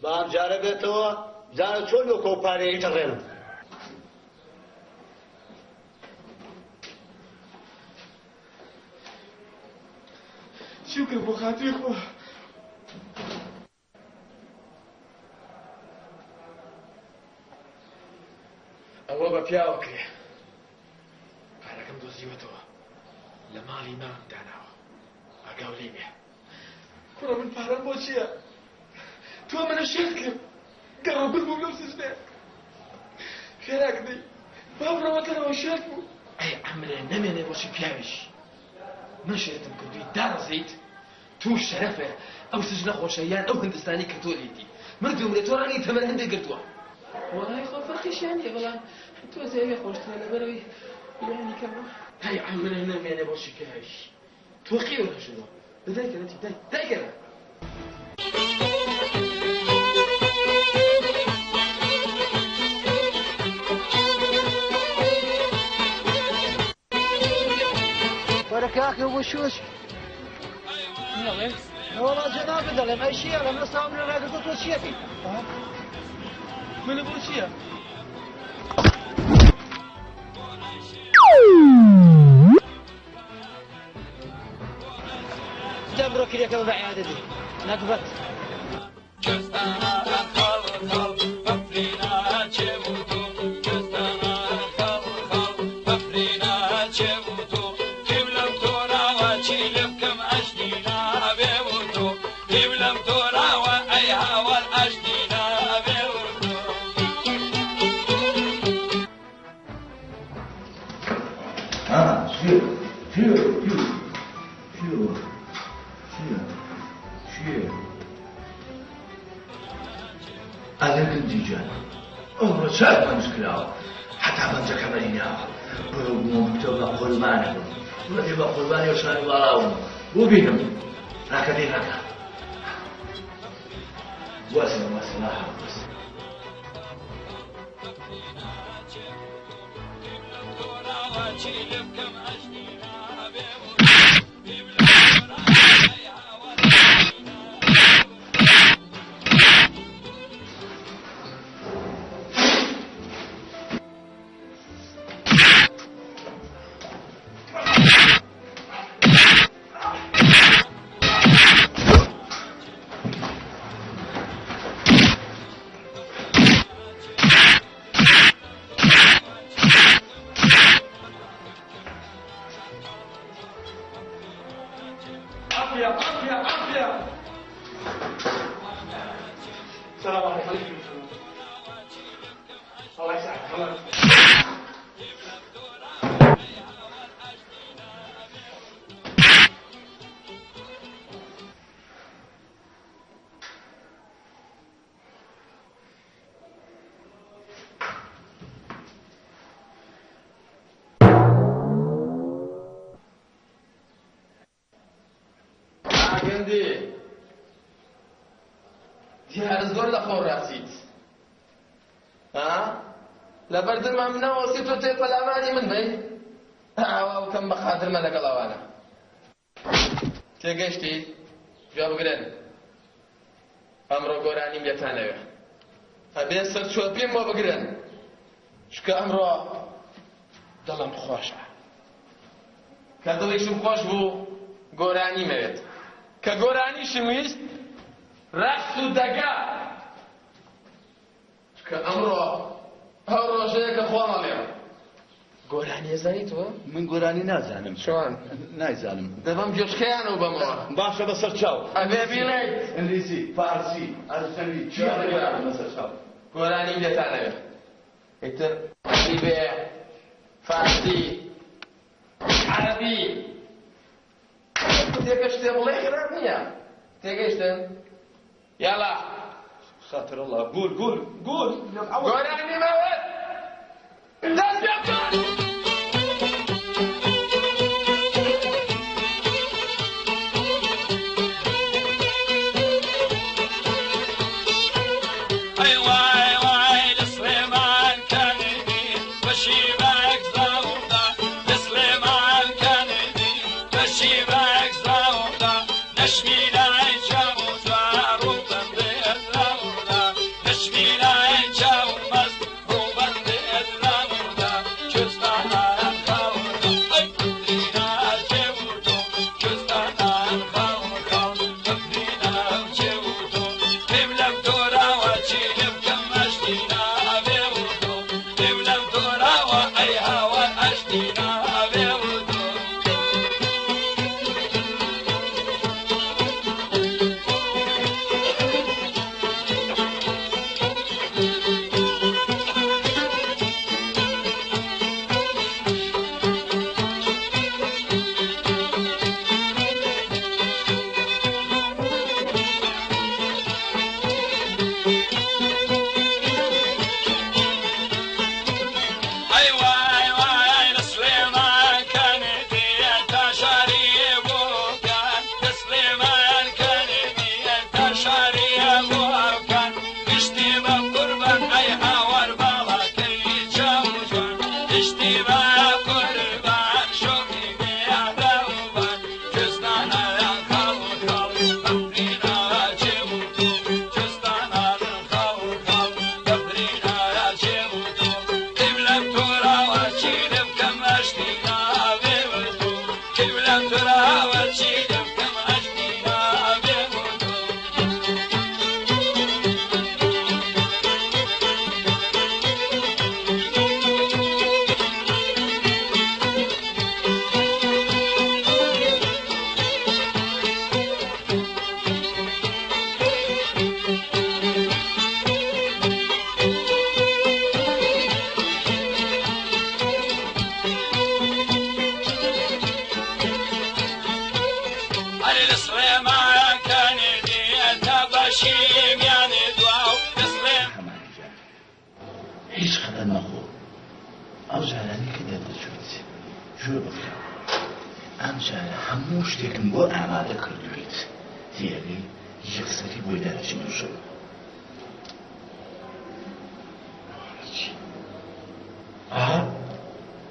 با ئەم جارە بێتەوە بزانە چۆن وەکو ئەو پارەیەی دەڕێنم. چی بکەم بۆ خاتری خوا؟ ئەوە بە پیاوە کرێ. پارەکەم دۆزیوەتەوە لە ماڵی مامم داناوە. ئاگاو لێی بێ. کوڕە من پارەم بۆ چییە؟ تۆ منە شێت کرد. گەڕەبر بووم لەو سجنەیە. خێرا کردی. با بڕۆمە دەرەوە شێت بوو. ئەی عەمرێ نەمێنێ بۆچی پیاویش. من شێتم کردووی داڕزیت. تو شەرەفێ ئەو سجنە خۆشە یان ئەو هندستانی کە تۆ لێیتی. مردووم لێ تۆ ڕەنگی تەمەر هەندێک گرتووە. وەڵای خۆ فەرقیشیان نییە بەڵام تۆزێ ئەوێ خۆشترە لەبەرئەوەی لایەنی کەمە. ئەی عەمرێ نەمێنێ بۆچی پیاویش. تۆ قیوە هەژووە. دە دایکە نەچی دای دایکەرە. وەرە کاکە بۆ شوش وەڵا جەنابت دەڵێم ئەی چی ئەڵێم لە ساو منە ڕاگرتووە تۆ چیەکەی منە بۆ چییە؟ دە بڕۆ کرێکەوە بە عیادە دێ نەگبەت. ئەرێ گندی گیان ئەوڕۆ چاک بەنج کراوە هەتا بەنجەکە بەری ناوە بڕۆ بووم بتۆ بە قوربانە بم بڕۆ بە قوربانی و شانی باڵاوم بۆ بینم ڕاکە دەی ڕاکە وەسە وەسە وەسە. عافية عافية عافية السلام عليكم الله يسعدك الله يسعدك گەندی دیارە زۆر لە خۆ ڕاستیت ها لەبەر دڵمان منەوەسی تۆ تێ پەلاماری من بی ئاوا وکەم بە خاترمە لەگەڵ ئەوانە تێگەشتی جواب بگرن. ئەمڕۆ گۆرانیم لێتانەوێ ئەبێ سەرچۆپیم بۆ بگرن چونکە ئەمڕۆ دڵم خۆشە کە دڵیشم خۆش بوو گۆرانی مەوێت کە گۆرانیشم ویست ڕەقس و دەگا چونکە ئەمڕۆ ئەو ڕۆژەیە کە خۆم ئەڵێم. گۆرانی ئەزانی تۆ؟ من گۆرانی نازانم. چۆن؟ نایزانم. دەبەم گوێچکەیانەوە بەمەوە. باشە بەسەر چاو. ئەبێ بیڵێیت. ئینگلیزی، فارسی، ئەجنەبی، چی ئەڵێ بەسەر چاو. گۆرانیم لێتان ئەوێ. ئیتر عەرەبی بێ، فارسی، عەرەبی. کوردێکە شتێ بڵێ خراپ نییە. تێگەیشتن؟ یاڵا. خاتر الله قول قول قول. گۆرانی مەوت. دەست پێ بکەن. ئەی وای وای لە سلێمان کەنیدی بەشی بەک زاودا لە سلێمان کەنیدی بەشی بەک زاودا نەشمی لای چاو جوان ڕووبەم دێت لاودا نەشمی لای چاو مەست ڕووبەم دێت لاودا کوێستانان خاودا ئەی بەفرینا چێوتۆ کوێستانان خاو خاو بەفرینا چێوتۆ پێم لەم تۆراوە چی لێ بکەم ئەشتی نابێ و تۆ پێم لەم تۆراوە ئەی هاوار ئەشتی نابێ و تۆ. ئەی وای وای لە سلێمان کەنیدی تا شاری بۆکان لە سلێمان کەنیدی تا شاری بۆکان گشتی بە قوربان ئەی هاوار باڵاکەی چاو جوان گشتی بە قوربان شۆخی بێ کوێستانان خاڵ خاڵ بەفرینا چێوتۆ کوێستانان خاڵ خاڵ بەفرینا چێوتۆ قیبلەم تۆراوە چی لێ بکەم ئەشتی نابێ تۆ قیبلەم تۆراوە چی لێ بکەم ئەشتی نابێ تۆ. ئەرێ لە سڵێمان کەنیدی تا بەشی میانێ دواو لە سڵێ هەمانجان هیچ خەمە مەخۆ. ئەو جارانەی کە دەردەچوویت گوێ بگرە. ئەم جارە هەموو شتێکم بۆ ئامادە کردوویت. تێئەگەی یەکسەری بۆی دەرەچین و شەو.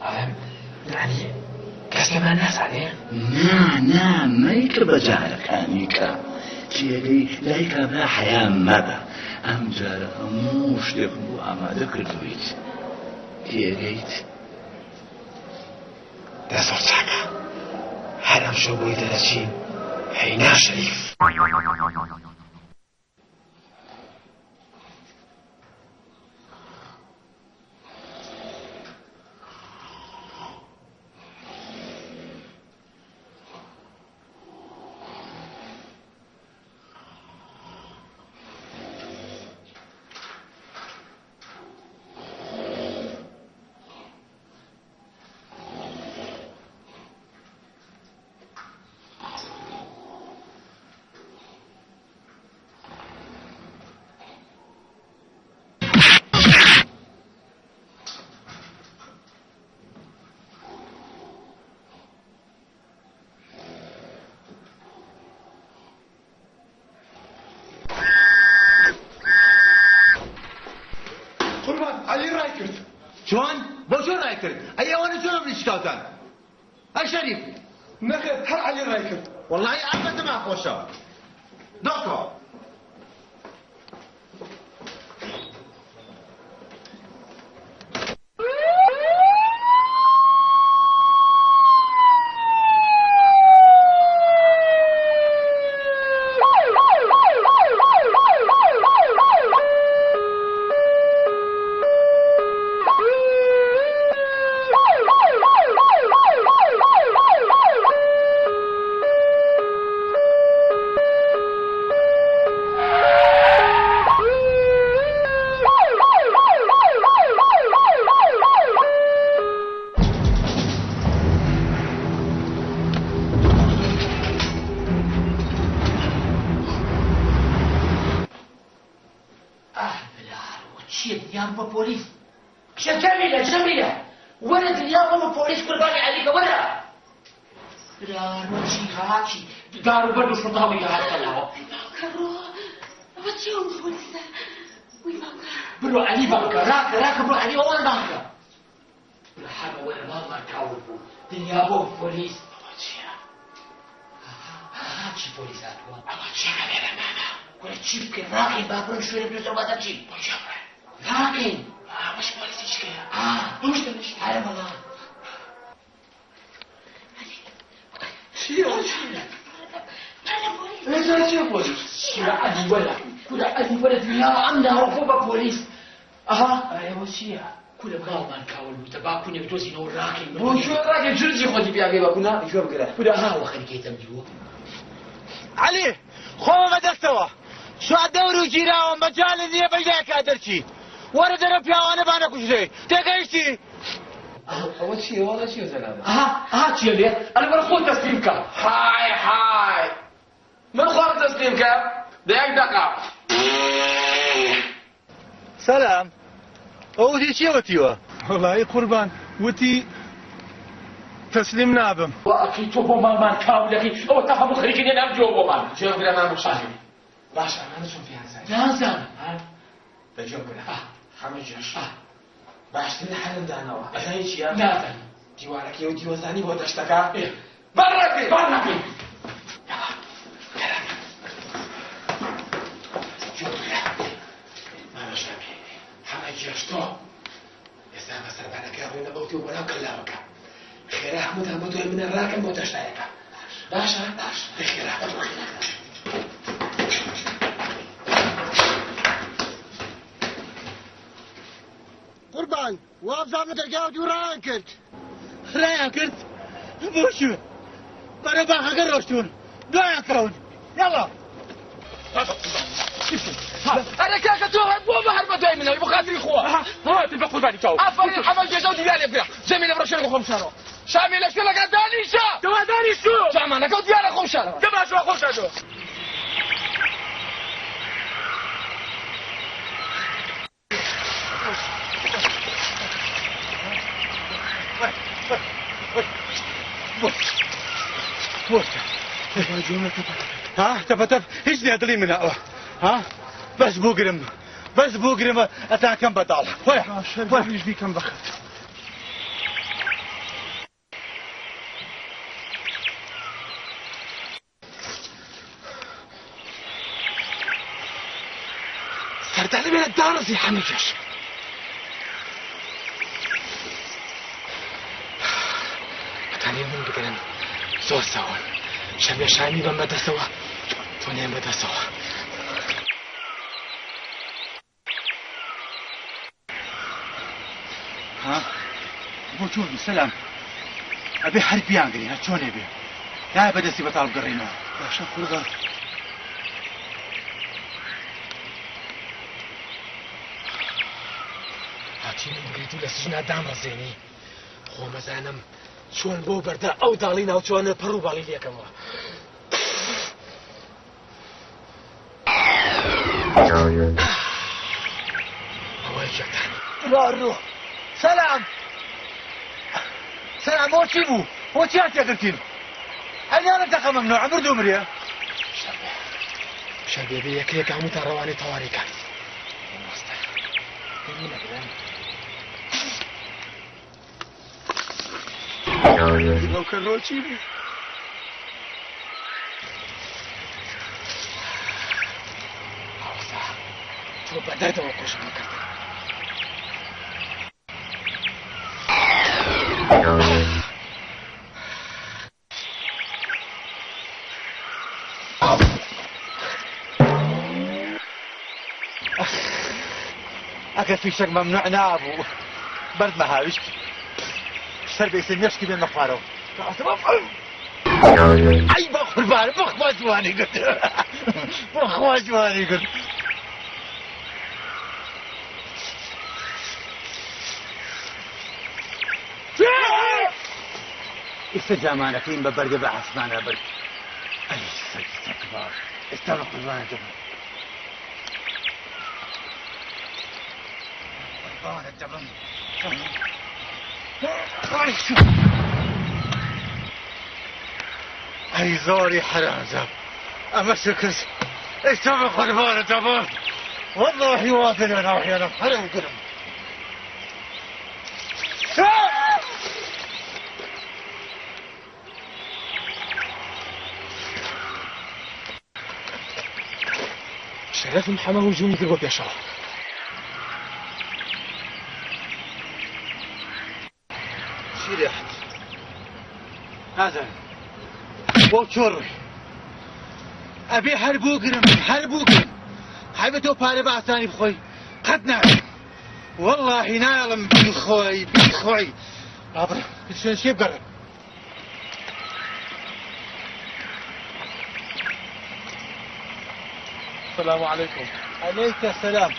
ئا یعنی کەس لەمان نازانێ؟ نا نا مەیکە بە جارەکانی کە. تێئەگەی لای کابرا حەیا مەبە. ئەم جارە هەموو شتێکم بۆ ئامادە کردوویت. تێئەگەیت؟ دە زۆر چاکە هەر ئەمشەو بۆی دەرەچین هەی ناشەریف. قوربان عەلی ڕای کرد. چۆن؟ بۆ چۆن ڕای کرد؟ ئەی ئەوانە چۆن ئەمری شکاوتان؟ ئەی شەریف. نەخێر هەر عەلی ڕای کرد. وەڵاهی ئافەتە ناخۆشە. دەکەوە. چییە دنیا بووە پۆلیس؟ کچە جەمیلە جەمیلە وەرە دنیا بووە پۆلیس قوربانی عەلیکە وەرە. برارۆ چی هاچی دار و بەرد و شوڕتە هەمووی هاتە لاوە. باوکە ڕۆ ئەوە چییە ئەو پۆلیسە؟ وی باوکە. برۆ عەلی بانکە ڕاکە ڕاکە برۆ عەلی ئەوان بانکە. برا حەمە وەرە ماڵمان کاول بوو دنیا بۆ پۆلیس. ئەوە چییە؟ چی پۆلیس هاتووە؟ ئەوە چییە لێرە مامە؟ کورە چی بکەین ڕاکەین با بڕۆین شوێنێک بدۆزینەوە بازاڕ چی؟ بۆ چی بڕۆین؟ ڕاکەین. ئەوەش پۆلیسی چکەیە؟ ئەوش دەنیشت. ئەرێ وەڵا. چییە ئەوە چییە؟ ئێجا چییە پۆلیس؟ کورە عەلی وەرە کورە عەلی وەرە دنیا ئەم ناوە بۆ بە پۆلیس. ئەها ئەوە چییە؟ کورە ماڵمان کاول بووتە با کونێک دۆزینەوە ڕاکەین. بۆ کوێ ڕاکەین جرجی خۆتی پیاکەی بە کونا گوێ بگرە. کورە ها وە خەریکەی دیوە. عەلی خۆمە بەدەستەوە چواردەور و گیراوم مەجالت نییە بەیداکا دەرچی وەرە دەرە پیاوانە با نەکوژرێ تێگەیشتی؟ ئەوە چییە وەڵا چییە جەنابت؟ ئەها ئەها چییە لێ ئەرێ وەرە خۆت تەسلیم کە. های های من خۆم تەسلیم کەم دە یەک دەقە. سەلام ئەو وتی چیە وتیوە؟ وەڵایی قوربان وتی تەسلیم نابم. وا ئەکەی تۆ بۆ ماڵمان کاولەکەی ئەوە تا هەموو خەریکە نێن ئەم جۆ بۆمان. گوێ بگرە مامە شاهین باشە ئەمانە چۆن پێیان زانی؟ نازانم. دە گوێ بگرە حەمە گێش باشترین حەلم داناوە ئەزانی چییە؟ نازانم. دیوارەکەی ئەو دیوەزانی بۆ دەشتەکە بەڕەکەی بەڕەکەی. مامە شامی حەمە گێش تۆ ئێستا بە سەربانەکە ڕوونە ئەو تێ بۆ ناو کەلاوەکە خێرا هەمووتان بۆ دوای منە ڕاکەن بۆ دەشتایەکە باشە باش خێرا قوربان وابزانم دەرگا و دوو ڕایان کرد. ڕایان کرد؟ بۆ کوێ؟ بەرەو باخەکە ڕۆشتوون دوایان کەون یاڵا. ئەرێ کاکە تۆ هەر بۆ بە هەر بە دوای منەوەی بۆ خاتری خوا هاتن بە قوربانی چاو ئافەرین حەمە گێژە و دیویان لێ بگرە جەمیلە بڕۆ شوێنەکە خۆم شارەوە شامیلە شوێنەکە دانیشە دەوا دانیشتو جامانەکە و دیارە خۆم شارەوە دە باشەوە خۆم شارەوە. ها تەپە تەپ هیچ نییە دڵی منە ئەوە ها بەس بگرم بەس بگرم ئەتاکەم بەتاڵ وەرە بیکەم بەخت. سەردانی بێنە داڕزی حەمە گێش. هەتا لێ من بگرن زۆر ساون شەمێ شامی بەم بەدەستەوە تۆ نێم بەدەستەوە. ها بۆ چۆن بی سەلام ئەبێ هەر بیانگرین هەر چۆنێ بێ نایە بەدەستی بەتاڵ بگەڕێینەوە. باشە قوربان. هاتی من بگریت و لە سجنا دامڕزێنی خۆمەزانم چۆن بۆ بەردە ئەو داڵی ناوچۆنە پڕ و باڵی لێکەمەوە. سەلام سەلام بۆ چی بوو بۆ چیان تێگرتین ئەیانە تەقە مەمنوعە مرد و مرێ شەربێ بێ یەکە یەکە هەمووتان ڕەوانەی تەواری کات وەستا نەگرن. ئەو کە ڕۆچی بوو؟ ئاوسا تۆ بە دەردەوە کوژم بکردن. ئەگەر فیشەک مەمنوع نابوو بەردمە هاویشت سەر بێسێ مێشکی بێنمە خوارەوە. ئەی بە قوربان بەخوا جوانی کرد بەخوا جوانی کرد. ئێستا جامانەکەیم بە بەردە بە ئاسمانە برد. ئەی سەگ سەگبار ئێستا بە قوربانت دەبم. قوربانت دەبم. ئەی زۆری حەرامزاد ئەمە شکرد ئێستا بە قوربانت دەبم واللهی وازە لە ناهێنم هەرم گرم. شەرەفم حەمە هجومی کرد بۆ پێشەوە. چی لێهات نازانم بۆ چۆ ڕۆی ئەبێ هەر بۆگرم هەر بۆگرم هەبێ تۆ پارە بە ئاسانی بخۆی قەت نابێ واللهی نایەڵم بیخۆی بیخۆی بابڕ شوێن شێ بگەڕێم. السلام عليكم. عليك السلام.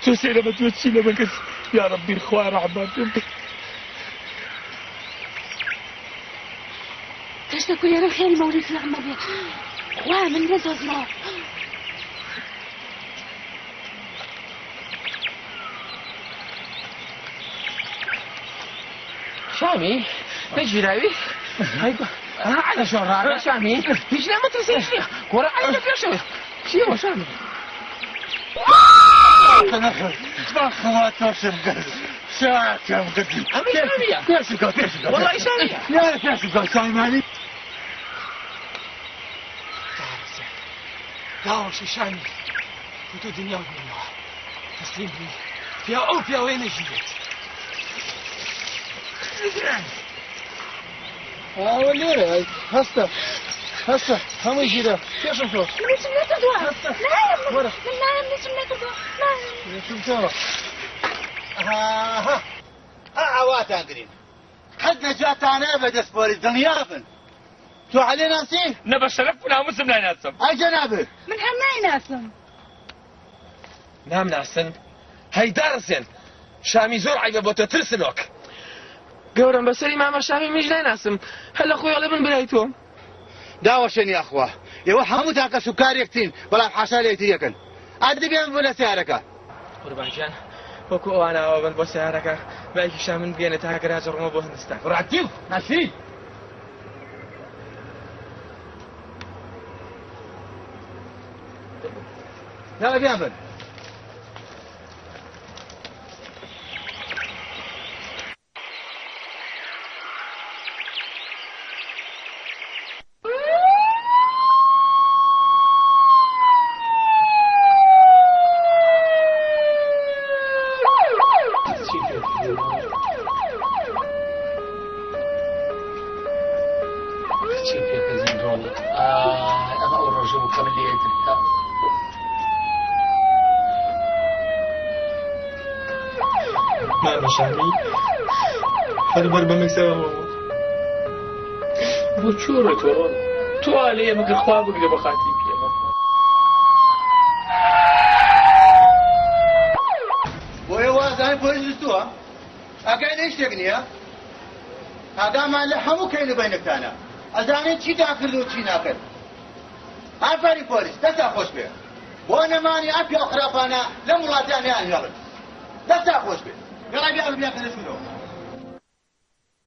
تۆ سەیرە بە تۆ چی لە کرد یا ربی خوا ڕەحمان پێم بکە. کەشتە کوێرە خێری مەولی فیعمە بێ خوا من نەدۆزمەوە. شامی نەگیراوی عەلە شۆن ڕاکە شامی هیچ نامەترسێ هیچ نییە کۆرە عەلی لە پێشەوە چیەوە شامی بەخوا تۆشم کرد شاکەم کرد. ئەمە شامیە پێشم کەوت پێشم کەوت وەڵڵاهی شامیە یارە پێشم کەوت شامیمانی داوەشی شامی بۆ تۆ دنیا و دنیاوە تەسلیم بووی پیا ئەو پیاوەیە نەگیرێت. ئەوە لێرە هەستە هەستە هەمووی گیرە پێشم کەوت. من هیچم نەکردووە. هەستە نایم وەرە من نایم هیچم نەکردووە نایم. پێشم کەوە. ئەها ئاواتان گرین قەت نەجاتانە بە دەست پۆلیس دڵنیابن. تۆ عەلی ناسی؟ نە بە شەرەف و ناموسم نایناسم. ئەی جەنابت؟ من هەر نایناسم. نامناسن هەی دارسێن شامی زۆر عەیبە بۆ تۆ ترسنۆک. گەورەم بەسەری مامە شامی منیش نایناسم هەر لە خۆی ئەڵێ من برای تۆم. داوەشێن یاخوا ئێوە هەمووتان کەس و کارێکتین بەڵام حاشا لە یەکتری ئەکەن. ئەدی بێن بنە سەیارەکە. قوربان گیان وەکو ئەوان ئاوا بن بۆ سەیارەکە باوکی شا من بگەینە تا گەراج ڕۆمە بۆ هندستان. ڕاتیو ناسی. یاڵا بیان بن. چی پێکردن ڕۆڵە ئای ئەمە ئەو ڕۆژە بوو کە من لێ درکا. مامە شامی هەر بەر بە مەکسەوە بوو. بۆ کوێ ڕۆی تۆ ڕۆڵە تۆ لێ ئێمە کە خوا بگرێ بە خاتری پێمە. بۆ ئێوە ئەزانن پۆلیس ویستووە ئاگای لە هیچ شتێک نییە؟ ئاگامان لە هەموو کەین و بەینەکتانە، ئەزانین چیتان کرد و چی ناکەن. ئافەرین پۆلیس، دەستتان خۆش بێ بۆ نەمانی ئەم پیاو خراپانە لەم وڵاتەیان نەیانهێڵن. دەستتان خۆش بێ. یەڵا بیان بیانکەنە ژوورەوە.